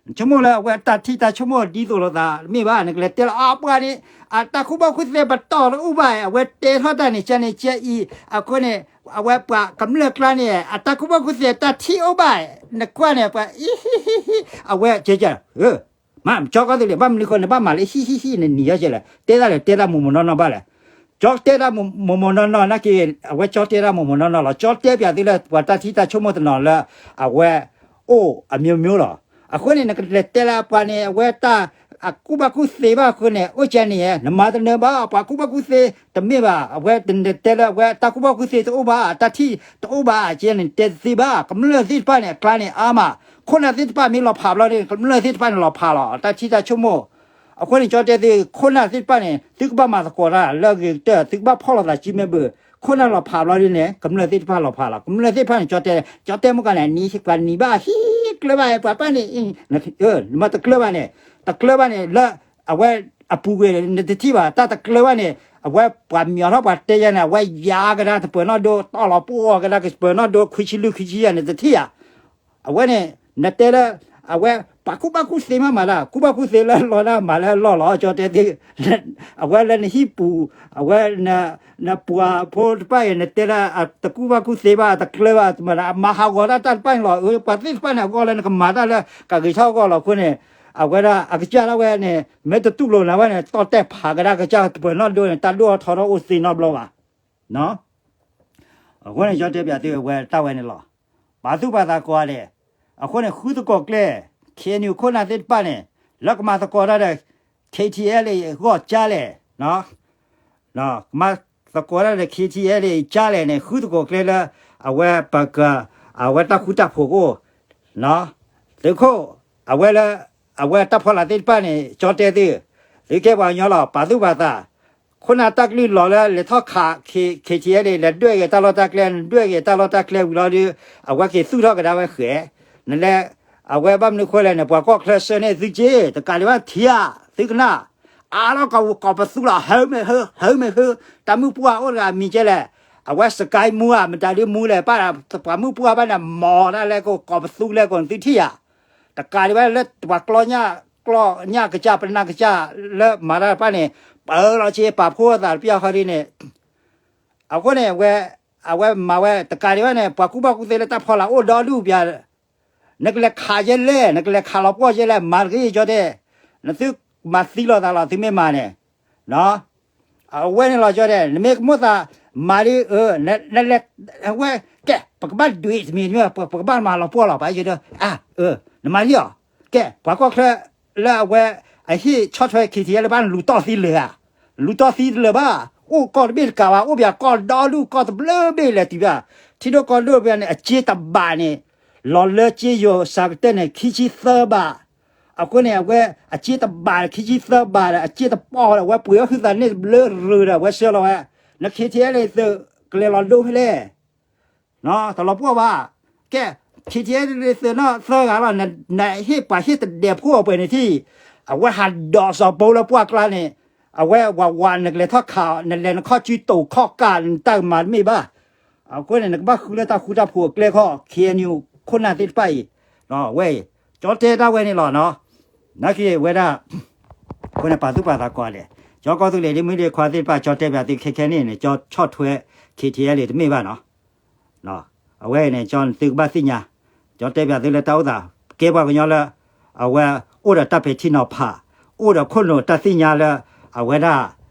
နဆိကမိၣ်လၢအဝဲတၢ်ထံၣ်တၢ်ဆိကမိၣ်ဒ်သိးလိာ်သးတမ့ၢ်ဘၣ် နကလဲၤတဲလီၤအါပှၢ်န့ၣ် အတၢ်ကူၣ်ဘၣ်ကူၣ်သ့ပတီၢ်တအိၣ်ဘၣ် အဝဲတဲထီၣ်တၢ်န့ၣ် ကဲန့ၣ်ကဲအံၤ အဃိန့ၣ် အဝဲပှၤကမျၢၢ်ကျါန့ၣ် အတၢ်ကူၣ်ဘၣ်ကူၣ်သ့တၢ်ထံၣ်အိၣ်ဘၣ် နကွၢ်န့ၣ် ပှၤအံၤဟံၣ်ဟံၣ်ဟံၣ် အဝဲကဲကဲ မ့ၢ်ကၠီကီၢ်သူလ့ၤ ဘၣ်မနုၤဃိ နဘၣ်မၤလၢဟံၣ်ဟံၣ်ဟံၣ် နနံၤယီကဲလဲၣ် တဲတၢ်လဲၣ် တဲတၢ်မိၢ်မိၢ်နီၢ်နီၢ်ဘၣ်လဲၣ်, ကၠီတဲတၢ်မိၢ်မိၢ်နီၢ်နီၢ် နာ်က့ အဝဲကၠီတဲတၢ်မိၢ်မိၢ်နီၢ်နီၢ်လီၤ ကၠီတဲပၠးသုလၢ ပှၤတၢ်ထံၣ်တၢ်ဆိကမိၣ်တနီၤလၢ အဝဲ အိၣ်အမျိုးမျိုးလီၤ, အဃိန့ၣ် နကလဲၤတဲလၢပှၤန့ၣ် အဝဲတၢ် အကူၣ်ဘၣ်ကူၣ်သ့ဘၣ်အဃိန့ၣ် အိၣ်ကဲန့ၣ် နမၤတနၢၤဘၣ် ပှၤကူၣ်ဘၣ်ကူၣ်သ့တမ့ၢ်ဘၣ် အဝဲတတဲလၢအဝဲ တၢ်ကူၣ်ဘၣ်ကူၣ်သ့တအိၣ်ဘၣ် တၢ်ထံၣ်တအိၣ်ဘၣ် ကဲန့ၣ် တဲတသ့ဘၣ် ကမျၢၢ်သ့ၣ်တဖၣ်န့ၣ် အကျါန့ၣ်အါမး ခိၣ်နၢ်သ့ၣ်တဖၣ်မ့ၢ်လီၤဖးဘျီန့ၣ် ကမျၢၢ်သ့ၣ်တဖၣ်န့ၣ်လီၤဖးလီၤ တၢ်ထံၣ်တၢ်ဆိကမိၣ်, အဃိန့ၣ် ကၠီတဲသု ခိၣ်နၢ်သ့ၣ်တဖၣ်န့ၣ် သုကဘၣ်မၤသကိးတၢ်လၢအဂ့ၤကတၢၢ် သုကဘၣ်ဖီၣ်လိာ်သးစုမ့ၢ်ဘၣ်, ခိၣ်နၢ်လီၤဖးဘျီဒ်န့ၣ် ကမျၢၢ်သ့ၣ်တဖၣ်လီၤဖးလီၤ ကမျၢၢ်သ့ၣ်တဖၣ်န့ၣ် ကၠီတဲ ကၠီတဲမုၢ်ကီၢ်န့ၣ် နံၤပှၤနံၤဘၣ် ဟံၣ်ဟံၣ်ကျၢၤဘၣ် ပှၤပၢ်န့ၣ် နမ့ၢ်တကျၢၤဘၣ်န့ၣ် တကျၢၤဘၣ်န့ၣ် လၢ အဝဲအပူၤကွံာ် နတထံၣ်ဘၣ် တၢ်တကျၢၤဘၣ်န့ၣ် အဝဲပှၤမၠီၤထီၣ်ပှၤတဲယဲန့ၣ် အဝဲယါကဒါတပၢၤနီၣ်ဒိ တီၢ်လီၤပှီၢ်ကဒါကပၢၤနီၣ်ဒိ ခွံဆံလွံၢ်ခွံဆံယဲန့ၣ် တထံၣ်ဧါ အဝဲန့ၣ် နတဲလၢ အဝဲ ပှၤကူၣ်ဘၣ်ကူၣ်သ့မးမးလၢ ကူၣ်ဘၣ်ကူၣ်သ့လၢလီၤဒၣ်မးလၢလီၢ်လီၤ ကၠီတဲသ့ အဝဲလၢနဟံၣ်ပူၤ အဝဲ နပှၤဖိတဖၣ်အံၤ နတဲလၢ တကူၣ်ဘၣ်ကူၣ်သ့ဘၣ် တကျၢၤဘၣ် မၤဟးဂီၤတၢ်တၢ်တဖၣ်န့ၣ်လီၤ ပှၤသ့ၣ်တဖၣ်န့ၣ် အဂီၢ်လၢနကမၤတၢ်လၢ ကဂ့ၤထီၣ်အဂီၢ်လီၤအဃိန့ၣ် အဝဲဒၣ်အကစၢ်ဒၣ်ဝဲန့ၣ် မ့ၢ်တတူၢ်လိာ်နၤဝဲန့ၣ် တီၢ်တဲာ်ဖးကဒါကစၢ်တပၢၤနီၣ်ဒိန့ၣ် တၢ်ဒိၣ်ထီၣ်ထီထီၣ်အိၣ်သ့နီတဘျီဘၣ် အဃိန့ၣ် ကၠီတဲပၠးသုဝဲတၢ်ဝဲန့ၣ်လီၤ. ပာ်သူၣ်ပာ်သးကိးဂၤဒဲး, အဃိန့ၣ် ဃုသကိးကျဲ, ခ့ၣ်အဲၣ်ယူၣ် ခိၣ်နၢ်သ့ၣ်တဖၣ်န့ၣ် လၢကမၤသကိးတၢ်ဒီး ခ့ၣ်ထံၣ်အဲၣ်လ့ၣ် အဂီၢ်ကၢ်လဲၣ်, ကမၤသကိးတၢ်ဒီး ခ့ၣ်ထံၣ်အဲၣ်လ့ၣ် ကၢ်လဲၣ်န့ၣ် ဃုသကိးကျဲလၢ အဝဲပက အဝဲတၢ်ဃူတၢ်ဖိးကအိၣ် သုးခိၣ် အဝဲလၢ အဝဲတၢ်ဖီလာ်သ့ၣ်တဖၣ်န့ၣ် ကၠီတဲသု, သုကဲပှၤကညီလီၤ ပာ်သူၣ်ပာ်သး, ခိၣ်နၢ်တၢ်ကလုၢ်လီၤလၢလဲၤထီၣ်ခး ခ့ၣ်ထံၣ်အဲၣ်လ့ၣ် လဲၤဒွဲၣ်က့ၤတၢ်လီၢ်တၢ်ကျဲ နဒွဲၣ်က့ၤတၢ်လီၢ်တၢ်ကျဲဝံၤလီၤဒီး အဝဲက့ၤသူၣ်ထီၣ်ကဒါဝဲဃဲ, နလဲၤ အဝဲဘၣ်မနုၤဃိလဲၣ်န့ၣ် ပှၤကီၢ်ချၢဆှၢန့ၢ်သုက့ တကးဒံးဘၣ်ထံၣ်ဧါ, သုကနၣ် အါလီၤကီးပသူလီၤ ဟၢမ့ၢ်ဟၢ ဟၢမ့ၢ်ဟၢ, တၢ်မုၣ်ပှၢ်အိၣ်တဂၤမံၤကဲလဲၣ်, အဝဲစကဲမူဧါ မတၤဒုမူလဲၣ် ပှၤမုၣ်ပှၢ်ဘၣ်န့ၣ် မီၤဒၣ်လဲၣ်ကိး ကီးပသူလဲၣ်ကိး နသုထံၣ်ဧါ တကးဒံးဘၣ်လၢပှၤကျီညၣ် ကျီညၣ်ကစၢ် ပနၢ်ကစၢ်လၢမၤတၢ်တဖၣ်န့ၣ် ပၢလီၤဆ့ပာ်ဖှိၣ်အသးတပျၢ်ဃီဒ်န့ၣ် အဃိန့ၣ် အဝဲ အဝဲမၤဝဲတကးဒံးဘၣ်န့ၣ် ပှၤကူၣ်ဘၣ်ကူၣ်သ့လၢတၢ်ဖီလာ်အိၣ်ဒီဒူၣ်ပျၢ် နကလဲၤခးယဲလဲၣ် နကလဲၤခးလီၤပှီၢ်ယဲလဲၣ် မၤတဂ့ၤကၠီတဲ, နသုမၤသံလိာ်သးလီၤ သုမ့ၢ်မၤန့ၣ်, အဝဲန့ၣ်လီၤကၠီတဲ နမ့ၢ်ကမိၣ်သး မၤဒ် နလဲၤ အဝဲ ကဲ ပကဘၣ်ဒုးတမံၤတမံၤ ပကဘၣ်မၤလီၤပှီၢ်လီၤ ပှၤယဲဒၣ် အ နမၤလံလီၤ, ကဲ ပှၤကီၢ်ချၢ လၢအဝဲ အဟ့ၣ်ဆီၣ်ထွဲ KTLA ဘၣ် နလူၤတီၢ်သံလၢာ်ဧါ, လူၤတီၢ်သံတလၢာ်ဘၣ်, အိၣ်ကီၢ်တဘ့ၣ်တကးဘၣ် အိၣ်ပှၤကီၢ်ဒီဒူၣ် ကီၢ်တဘျုးဘ့ၣ်လဲၤတုၤဘၣ်, ထံဒိၣ်ကီၢ်ဒိၣ်ဘၣ်န့ၣ် အစ့တဘးန့ၣ် လီၤလၢစ့ယိၤစးကတၢၢ်န့ၣ် ခံဆံသၢဘး, အဃိန့ၣ် အဝဲ အစ့တဘး ခံဆံသၢဘးဒီး အစ့တပီၢ်ဒီး အဝဲပှ့ၤအီၣ်ဟုသးန့ၣ်တဘျုးရၢဒီး အဝဲဆှၢလီၤဝဲ, န KTLA သုး ကလဲၤလီၤဒိဖဲလဲၣ် တလီၤပှီၢ်ဘၣ်, ကဲ KTLA သုးနီၢ်သၢဂၤလီၤ, နဟ့ၣ်ပှၤဟ့ၣ်တဒဲးဖိအပှဲၤန့ၣ်ထံၣ်, အဝဲဟးဒိးစီၤပီလၢပှၢ်ကျါန့ၣ်, အဝဲဝးဝးနကလဲၤထီၣ်ခးအီၤ နလဲၤနခီၣ်စုတိာ်ခီၣ်ကၢ် နတၢ်ကမၤတမ့ၢ်ဘၣ်, အဃိန့ၣ် နကဘၣ်ဃုလၢတၢ်ဃူတၢ်ဖိးအကျဲခီၣ် KNU ခိၣ်နၢ်သ့ၣ်တဖၣ်အံၤ, ဝဲအံၤ ကၠီတဲဒၣ်ဝဲန့ၣ်လီၤနီၤ, နာ်က့ဝဲဒၣ် အဃိန့ၣ်ပာ်သူၣ်ပာ်သးကိးဂၤဒဲး, ကၠီကီၢ်သူလ့ၤဒ်မုၢ်ဒ်ခွါသ့ၣ်တဖၣ် ကၠီတဲပၠးသုခဲခဲန့ၣ်န့ၣ် ကၠီဆီၣ်ထွဲ KTLA တမ့ၢ်ဘၣ်နီၤ အဝဲအံၤန့ၣ် ကၠီသုကဘၣ်သ့ၣ်ညါ, ကၠီတဲပၠးသုလၢတၢ်အိၣ်သး, ကဲပှၤကညီလၢ အဝဲအိၣ်ဒီးတၢ်ပဲာ်ထံနီၤဖး, အိၣ်ဒီးခိၣ်နူာ်တၢ်သ့ၣ်ညါလၢ အဝဲဒၣ်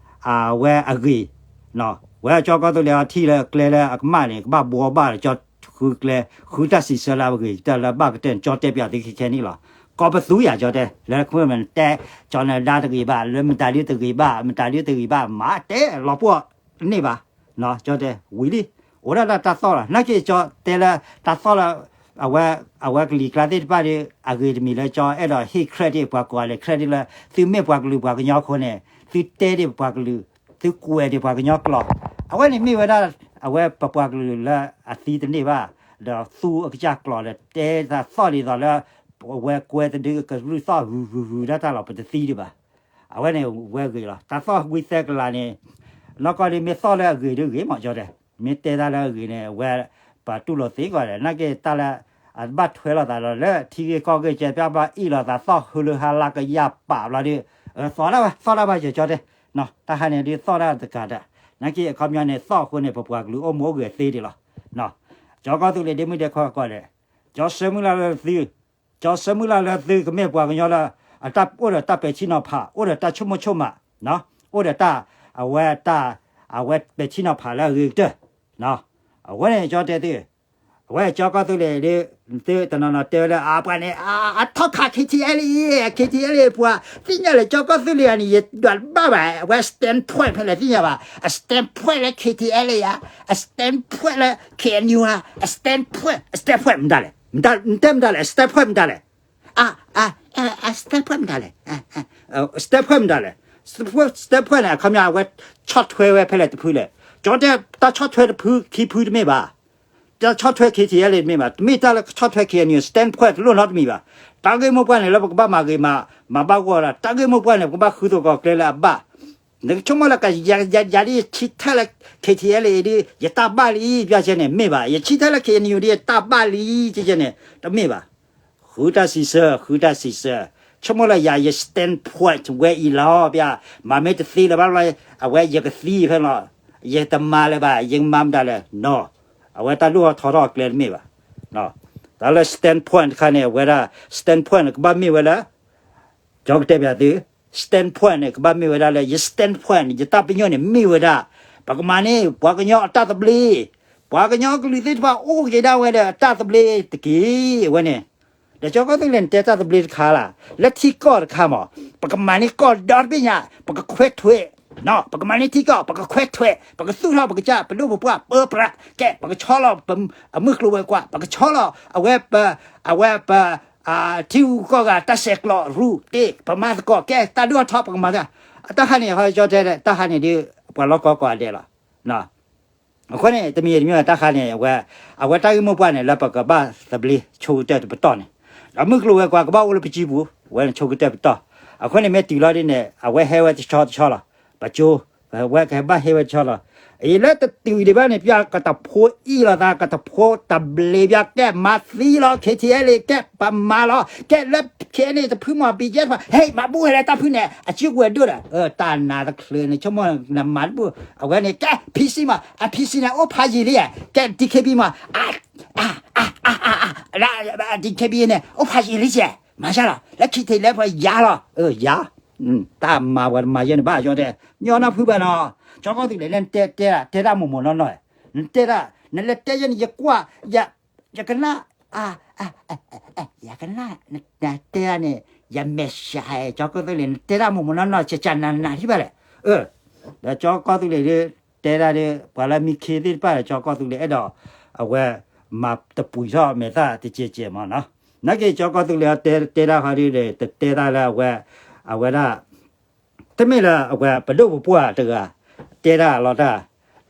အဝဲအဂ့ၢ်, ဝဲကၠီကီၢ်သူလ့ၤအီထံၣ်လၢကျဲလၢအကမၣ်န့ၣ် ကဘၣ်ဘှီဘၣ်ဒီး ကၠီဃုကျဲ ဃုတၢ်စံးဆၢလၢအဂ့ၤကတၢၢ်လၢဘၣ်ကတၢၢ်န့ၣ် ကၠီတဲပၠးသုခဲခဲန့ၣ်လီၤ. ကီးပသူယၤကၠီတဲ, လၢနတဲ ကၠီနဒါတဂ့ၤဘၣ်, လၢမတၤဒုတဂ့ၤဘၣ်, မတၤဒုတဂ့ၤဘၣ်, မၤတဲလီၤပှီၢ်န့ၣ်ဘၣ် ကၠီတဲ, ဝံၤလံ, အိၣ်ဒၣ်လၢတၢ်သီၣ်လီၤ, နာ်က့ကၠီတဲလၢ တၢ်သီၣ်လၢ အဝဲ အဝဲကလံၤကျါသ့ၣ်တဖၣ်ဒီး အဂ့ၤတမံၤလၢကၠီအဲၣ်ဒိးဟ့ၣ် credit ပှၤကိးဂၤဒဲး credit လၢ သုမ့ၢ်ပှၤကလုာ်ပှၤကညီအဃိန့ၣ် သုတဲဒံးပပှၤကလုာ်, သုကွဲးဒံးပှၤကညီကျိာ်, အဝဲန့ၣ်မ့ၢ်ဝဲဒၣ် အဝဲပပှၤကလုာ်လၢအသံတန့ၢ်ဘၣ်, ဒီးသူအကစၢ်ကျိာ်ဒီး တဲတၢ်သီၣ်ဒ်သိးလၢ အဝဲကွဲတဒုကရူၢ်သီၣ်ဂုၤဂုၤဂုၤဒၣ်တၢ်လီၤ ပတသံဒံးဘၣ်. အဝဲန့ၣ်ဝဲဂ့ၤလီၤ. တၢ်သီၣ်ဝံသဲကလၤန့ၣ် နီၢ်ကီၢ်ဒ်မ့ၢ်သီၣ်လၢအဂ့ၤဒ်ဂ့ၤမး ကၠီတဲ, မ့ၢ်တဲတၢ်လၢအဂ့ၤန့ၣ် အဝဲ ပတူၢ်လိာ်သ့ကိးဂၤဒဲး, နာ်က့တၢ်လၢ အဘၣ်ထွဲလိာ်သးဒီးလၢထံဂ့ၢ်ကီၢ်ဂ့ၢ်ကဲ ပဘၣ်အ့ၣ်လိာ်သးသီၣ်ဟူလၢဟါလၢကယၢ်ပာ်ဘျီဒီး သီၣ်ဒၣ်ဘၣ် သီၣ်ဒၣ်ဘၣ်ယကၠီတဲ, တၢ်ဟါန့ၣ်ဒ်သီၣ်ဒၣ်တကးဒၣ်, နာ်က့အခီပညီန့ၣ် သီၣ်အဃိန့ၣ် ပပှၤကလုာ်အိၣ်မူအိၣ်ဂဲၤသ့ဒံးလီၤ. ကၠီကီၢ်သူလ့ၤဒ်မုၢ်ဒ်ခွါကိးဂၤဒဲး, ကၠီဆၢမုၢ်လၢ်လၢသု ကၠီဆၢမုၢ်လၢ်လၢသုကမ့ၢ်ပှၤကညီလၢ အတၢ်အိၣ်ဒီးတၢ်ပဲာ်ထံနီၤဖး, အိၣ်ဒီးတၢ်ဆိကမိၣ်ဆိကမး, အိၣ်ဒီးတၢ် အဝဲတၢ် အဝဲပဲာ်ထံနီၤဖးလၢအဂ့ၤကတၢၢ်, အဝဲန့ၣ်ကၠီတဲသု, အဝဲကၠီကီၢ်သူလ့ၤဒ် သုတနီၤနီၤတဲဝဲလၢ အပှၤန့ၣ် အထီၣ်ခး KTLA, KTLA ပှၤသ့ၣ်ညါလၢကၠီကီၢ်သူလ့ၤအံၤန့ၣ် ယဒွးတဘၣ်ဘၣ်, အဝဲ standpoint ဖဲလဲၣ်သ့ၣ်ညါဘၣ်, အ standpoint လၢ KTLA ဧါ, အ standpoint လၢ KNU ဧါ, အ standpoint, standpoint မတၤလဲၣ်, နတဲမတၤလဲၣ်, standpoint မတၤလဲၣ် အ အ အ standpoint မတၤလဲၣ်, standpoint မတၤလဲၣ်, standpoint န့ၣ် အခီပညီ အဝဲဆီၣ်ထွဲဝဲဖဲလဲၣ်တဖုလဲၣ်, ကၠီတဲ တၢ်ဆီၣ်ထွဲတဖုခံဖုတမ့ၢ်ဘၣ်, တၢ်ဆီၣ်ထွဲ KTLA တမ့ၢ်ဘၣ်, တမ့ၢ်တၢ်လၢဆီၣ်ထွဲ KNU standpoint တလိၣ်နီတမံၤဘၣ်, တၢ်ဂ့ၢ်မိၢ်ပှၢ်န့ၣ် လၢပကဘၣ်မၤဂ့ၤမၤ မၤဘၣ်ဂီၢ်ဒီး တၢ်ဂ့ၢ်မိၢ်ပှၢ်န့ၣ် ပကဘၣ်ဃုသကိးကျဲလၢအဘၣ် နကဆိကမိၣ်လၢကယၤ ယၤ ယၤဒ်ယဆံထၢၣ်လၢ KTLA အံၤဒ် ယတၢ်ဘၣ်လံ ပျၢ်ကဲန့ၣ် မ့ၢ်ဘၣ်, ယဆံထၢၣ်လၢ KNU ဒ်ယတၢ်ဘၣ်လံ ကဲကဲန့ၣ် တမ့ၢ်ဘၣ်. ဃုတၢ်စံးဆၢ ဃုတၢ်စံးဆၢ, ဆိကမိၣ်လၢယၤ ယ standpoint ဝဲအံၤလီၤ ပျၢ်, မၤမ့ၢ်တသ့လၢၤဘၣ်လီၤ, အဝဲယကသံဖဲလီၤ, ယတမၤလၢၤဘၣ်, ယကမၤမတၤလဲၣ်, no, အဝဲတၢ်ဒိၣ်ထီၣ်ထီထီၣ်အကျဲတမ့ၢ်ဘၣ်. တၢ်လၢ standpoint တခါန့ၣ် အဝဲဒၣ် standpoint န့ၣ် ကဘၣ်မ့ၢ်ဝဲလၢ ကၠီကတဲပျးသု, standpoint န့ၣ် ကဘၣ်မ့ၢ်ဝဲဒၣ်လၢ ယ standpoint န့ၣ် ယတၢ်ပညိၣ်န့ၣ် မ့ၢ်ဝဲဒၣ် ပကမၤန့ၢ် ပှၤကညီအတၢ်သဘျ့, ပှၤကညီကလုာ်သ့ၣ်တဖၣ်အိၣ်က့ၤဒၣ်ဝဲဒီးအတၢ်သဘျ့တက့ၢ် အဝဲန့ၣ်, ဒီးကၠီကီၢ်သူလ့ၤန့ၣ် တဲတၢ်သဘျ့တခါလၢ်, လၢထံကီၢ်တခါမး, ပကမၤန့ၢ်ကီၢ်ဒီတဘ့ၣ်ညါ, ပကခွဲး ထွဲး ပကမၤန့ၢ်ထံကီၢ် ပကခွဲးထွဲး ပကသူၣ်ထီၣ်ပကစၢ် ပဒိၣ်ပပှၢ် ပၢပြး ကဲ ပကဆီလီၤ အမုၢ်ကျိၤဝဲၤကွာ် ပကဆီလီၤ အဝဲပ အဝဲပ ထံဂုၤကီၢ်ဂၤ တၢ်ဆဲးကျိးရူၢ်တ့ၢ် ပမၤသကိး ကဲ တၢ်ဒိၣ်ထီၣ် ပကမၤတၢ် တၢ်ခါန့ၣ် ဟီကၠီတဲ တၢ်ခါန့ၣ်ဒ် ပှၤလီၢ်ကီၢ်ကိးဂၤဒဲးလီၤ. အဃိန့ၣ် တမံၤတမံၤ တၢ်ခါန့ၣ် အဝဲ အဝဲတၢ်ဂ့ၢ်မိၢ်ပှၢ်န့ၣ် လၢပကဘၣ်သဘျ့ဆိကတၢၢ်တပတီၢ်န့ၣ် ဒီးမုၢ်ကျိၤဝဲၤကွာ်ကဘၣ်အိၣ်လၢပစုပူၤ အဝဲန့ၣ်ဆိကတၢၢ်ပတီၢ်. အဃိန့ၣ် မ့ၢ်တုၤလီၤဒ်န့ၣ် အဝဲဟဲဝဲတဆီတဆီလီၤ. ပကၠိ အဝဲကဘၣ်ဟဲဝဲတဆီလီၤ. အံၤလၢတတုၤဒံးဘၣ်န့ၣ် ပျၢ်ကတဖိအံၣ်လိာ်သး ကတဖိတဘျ့ပျၢ် ကဲမၤသံလီၤ ခ့ထံအဲလ့ ကဲပမၤလီၤ ကဲလၢ ခ့န့ၣ် တဖုမီၤ ဘံယဲၢ်တဖၣ် ဟဲမၤဘူၣ်ဟဲလၢတၢ်ဖုန့ၣ် အစုကဝဲၤဒိၣ်ဒီး တၢ်နးတချုးန့ၣ် ဆိကမိၣ်နမၤတဘူၣ် အဝဲန့ၣ် ကဲ ဖံစံမး အဖံစံန့ၣ် အိၣ်ဖးယံာ်လံ ကဲ DKB မး DKB န့ၣ် အိၣ်ဖးယံာ်လံကဲ မၤယါလီၤ လၢခံထံးလၢပယါလီၤ ယါ တၢ်မၤပှၤတမၤယဲန့ၣ်ဘၣ် ကၠီတဲ ညီနုၢ်ဖုဘၣ်နီၤ ကၠီကီၢ်သူလ့ၤလၢ နတဲတဲ တဲတၢ်မိၢ်မိၢ်နီၢ်နီၢ် နတဲတၢ် နလဲၤတဲယဲန့ၣ် ယကွၢ် ယကနၣ် ယကနၣ် နတဲတၢ်န့ၣ် ယမဲာ်ဆှး ကၠီကီၢ်သူလ့ၤ နတဲတၢ်မိၢ်မိၢ်နီၢ်နီၢ် ကၠၢ်ကၠၢ်နးနးထံၣ်ဘၣ်လဲၣ် ဒီးကၠီကီၢ်သူလ့ၤဒ် တဲဒၣ်ဒီး ပှၤလၢမံခ့သ့ၣ်တဖၣ်ဒီး ကၠီကီၢ်သူလ့ၤအဲၣ်ဒိး အဝဲ မၤတပှံၤထီၣ်မဲာ်သၣ်တကဲးကဲးမးနီၤ, နာ်က့ၤကၠီကီၢ်သူလ့ၤတဲတဲတၢ်ဃီဒီး တတဲတၢ်လၢအဝဲ အဝဲဒၣ် တမ့ၢ်လၢအဝဲပဒိၣ်ပပှၢ်တဂၤ တဲတၢ်လီၤတၢ်,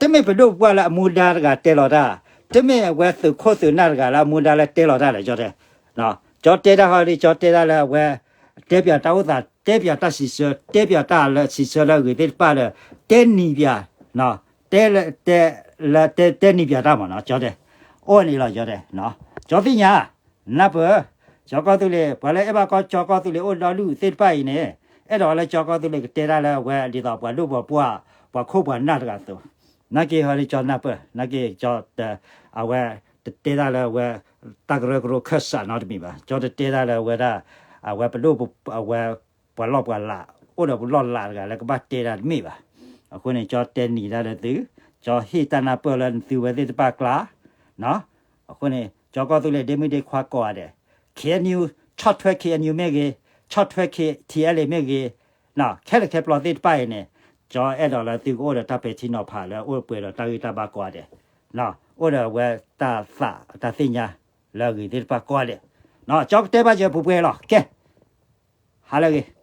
တမ့ၢ်ပဒိၣ်ပပှၢ်လၢအမူဒါတဂၤတဲလီၤတၢ်, တမ့ၢ်အဝဲသုးခိၣ်သုးနၢ်တဂၤလၢအမူဒါလၢတဲလီၤတၢ်ဒီး ကၠီတဲ ကၠီတဲတၢ်ဃီဒီး ကၠီတဲတၢ်လၢအဝဲ တဲပၠးတၢ်အိၣ်သး တဲပၠးတၢ်စံးဆၢ တဲပၠးတၢ်လၢစံးဆၢလၢအဂ့ၤသ့ၣ်တဖၣ်ဒီး တဲနံၤပၠး တဲလၢ တဲ တဲနံၤပၠးတၢ်မးနီၤ ကၠီတဲ အိၣ်န့ၣ်လီၤ ကၠီတဲ ကၠီသ့ၣ်ညါ နၢ်ပၢၢ် ကၠီကီၢ်သူလ့ၤ ပှၤလၢအဲၣ်ဘၣ်ကီကၠီကီၢ်သူလ့ၤအိၣ်ဒီဒူၣ်သ့ၣ်တဖၣ်အံၤန့ၣ် အဲၣ်ဒိးလၢကၠီကီၢ်သူလ့ၤကတဲတၢ်လၢအဝဲဒ်သိးပှၤဒိၣ်ပှၤပှၢ် ပှၤခိၣ်ပှၤနၢ်တဂၤအသိး, နာ်က့ၤဟီဒီးကၠီနၢ်ပၢၢ် နာ်က့ၤကၠီ အဝဲ တတဲတၢ်လၢအဝဲ တၢ်ကရၢကရိခၢၣ်စးနီတမံၤဘၣ်, ကၠီတတဲတၢ်လၢအဝဲဒၣ် အဝဲပဒိၣ် အဝဲ ပှၤလီၢ်ပှၤလး အိၣ်ဒီးပလီၢ်လးတဂၤလၢကဘၣ်တဲတၢ်တမ့ၢ်ဘၣ်, အဃိန့ၣ် ကၠီတဲနံၤတၢ်လၢသု, ကၠီဟ့ၣ်တၢ်နၢ်ပၢၢ်လၢသုဝဲသ့ၣ်တဖၣ်ကျါ အဃိန့ၣ် ကၠီကီၢ်သူလ့ၤဒ့မုၣ်ဒ့ခွါကိးဂၤဒဲး KNU ဆီၣ်ထွဲ KNU မ့ၢ်ဂ့ၤ, ဆီၣ်ထွဲ KTLA မ့ၢ်ဂ့ၤ, ခဲလၢာ်ခဲပျီသ့ၣ်တဖၣ်အံၤန့ၣ် ကၠီအဲၣ်ဒိးလၢသုကအိၣ်ဒီးတၢ်ပဲာ်ထံနီၤဖးလၢအိၣ်ပှဲၤဒီးတၢ်ဂံၢ်တၢ်ဘါကိးဂၤဒဲး, အိၣ်ဒီးအဝဲတၢ်သးတၢ်သ့ၣ်ညါလၢအဂ့ၤသ့ၣ်တဖၣ်ကိးဂၤဒဲး, ကၠီကတဲဘၣ်ယဲပှဲၤပှဲၤလီၤ ကဲ ဟါလၢအဂ့ၤ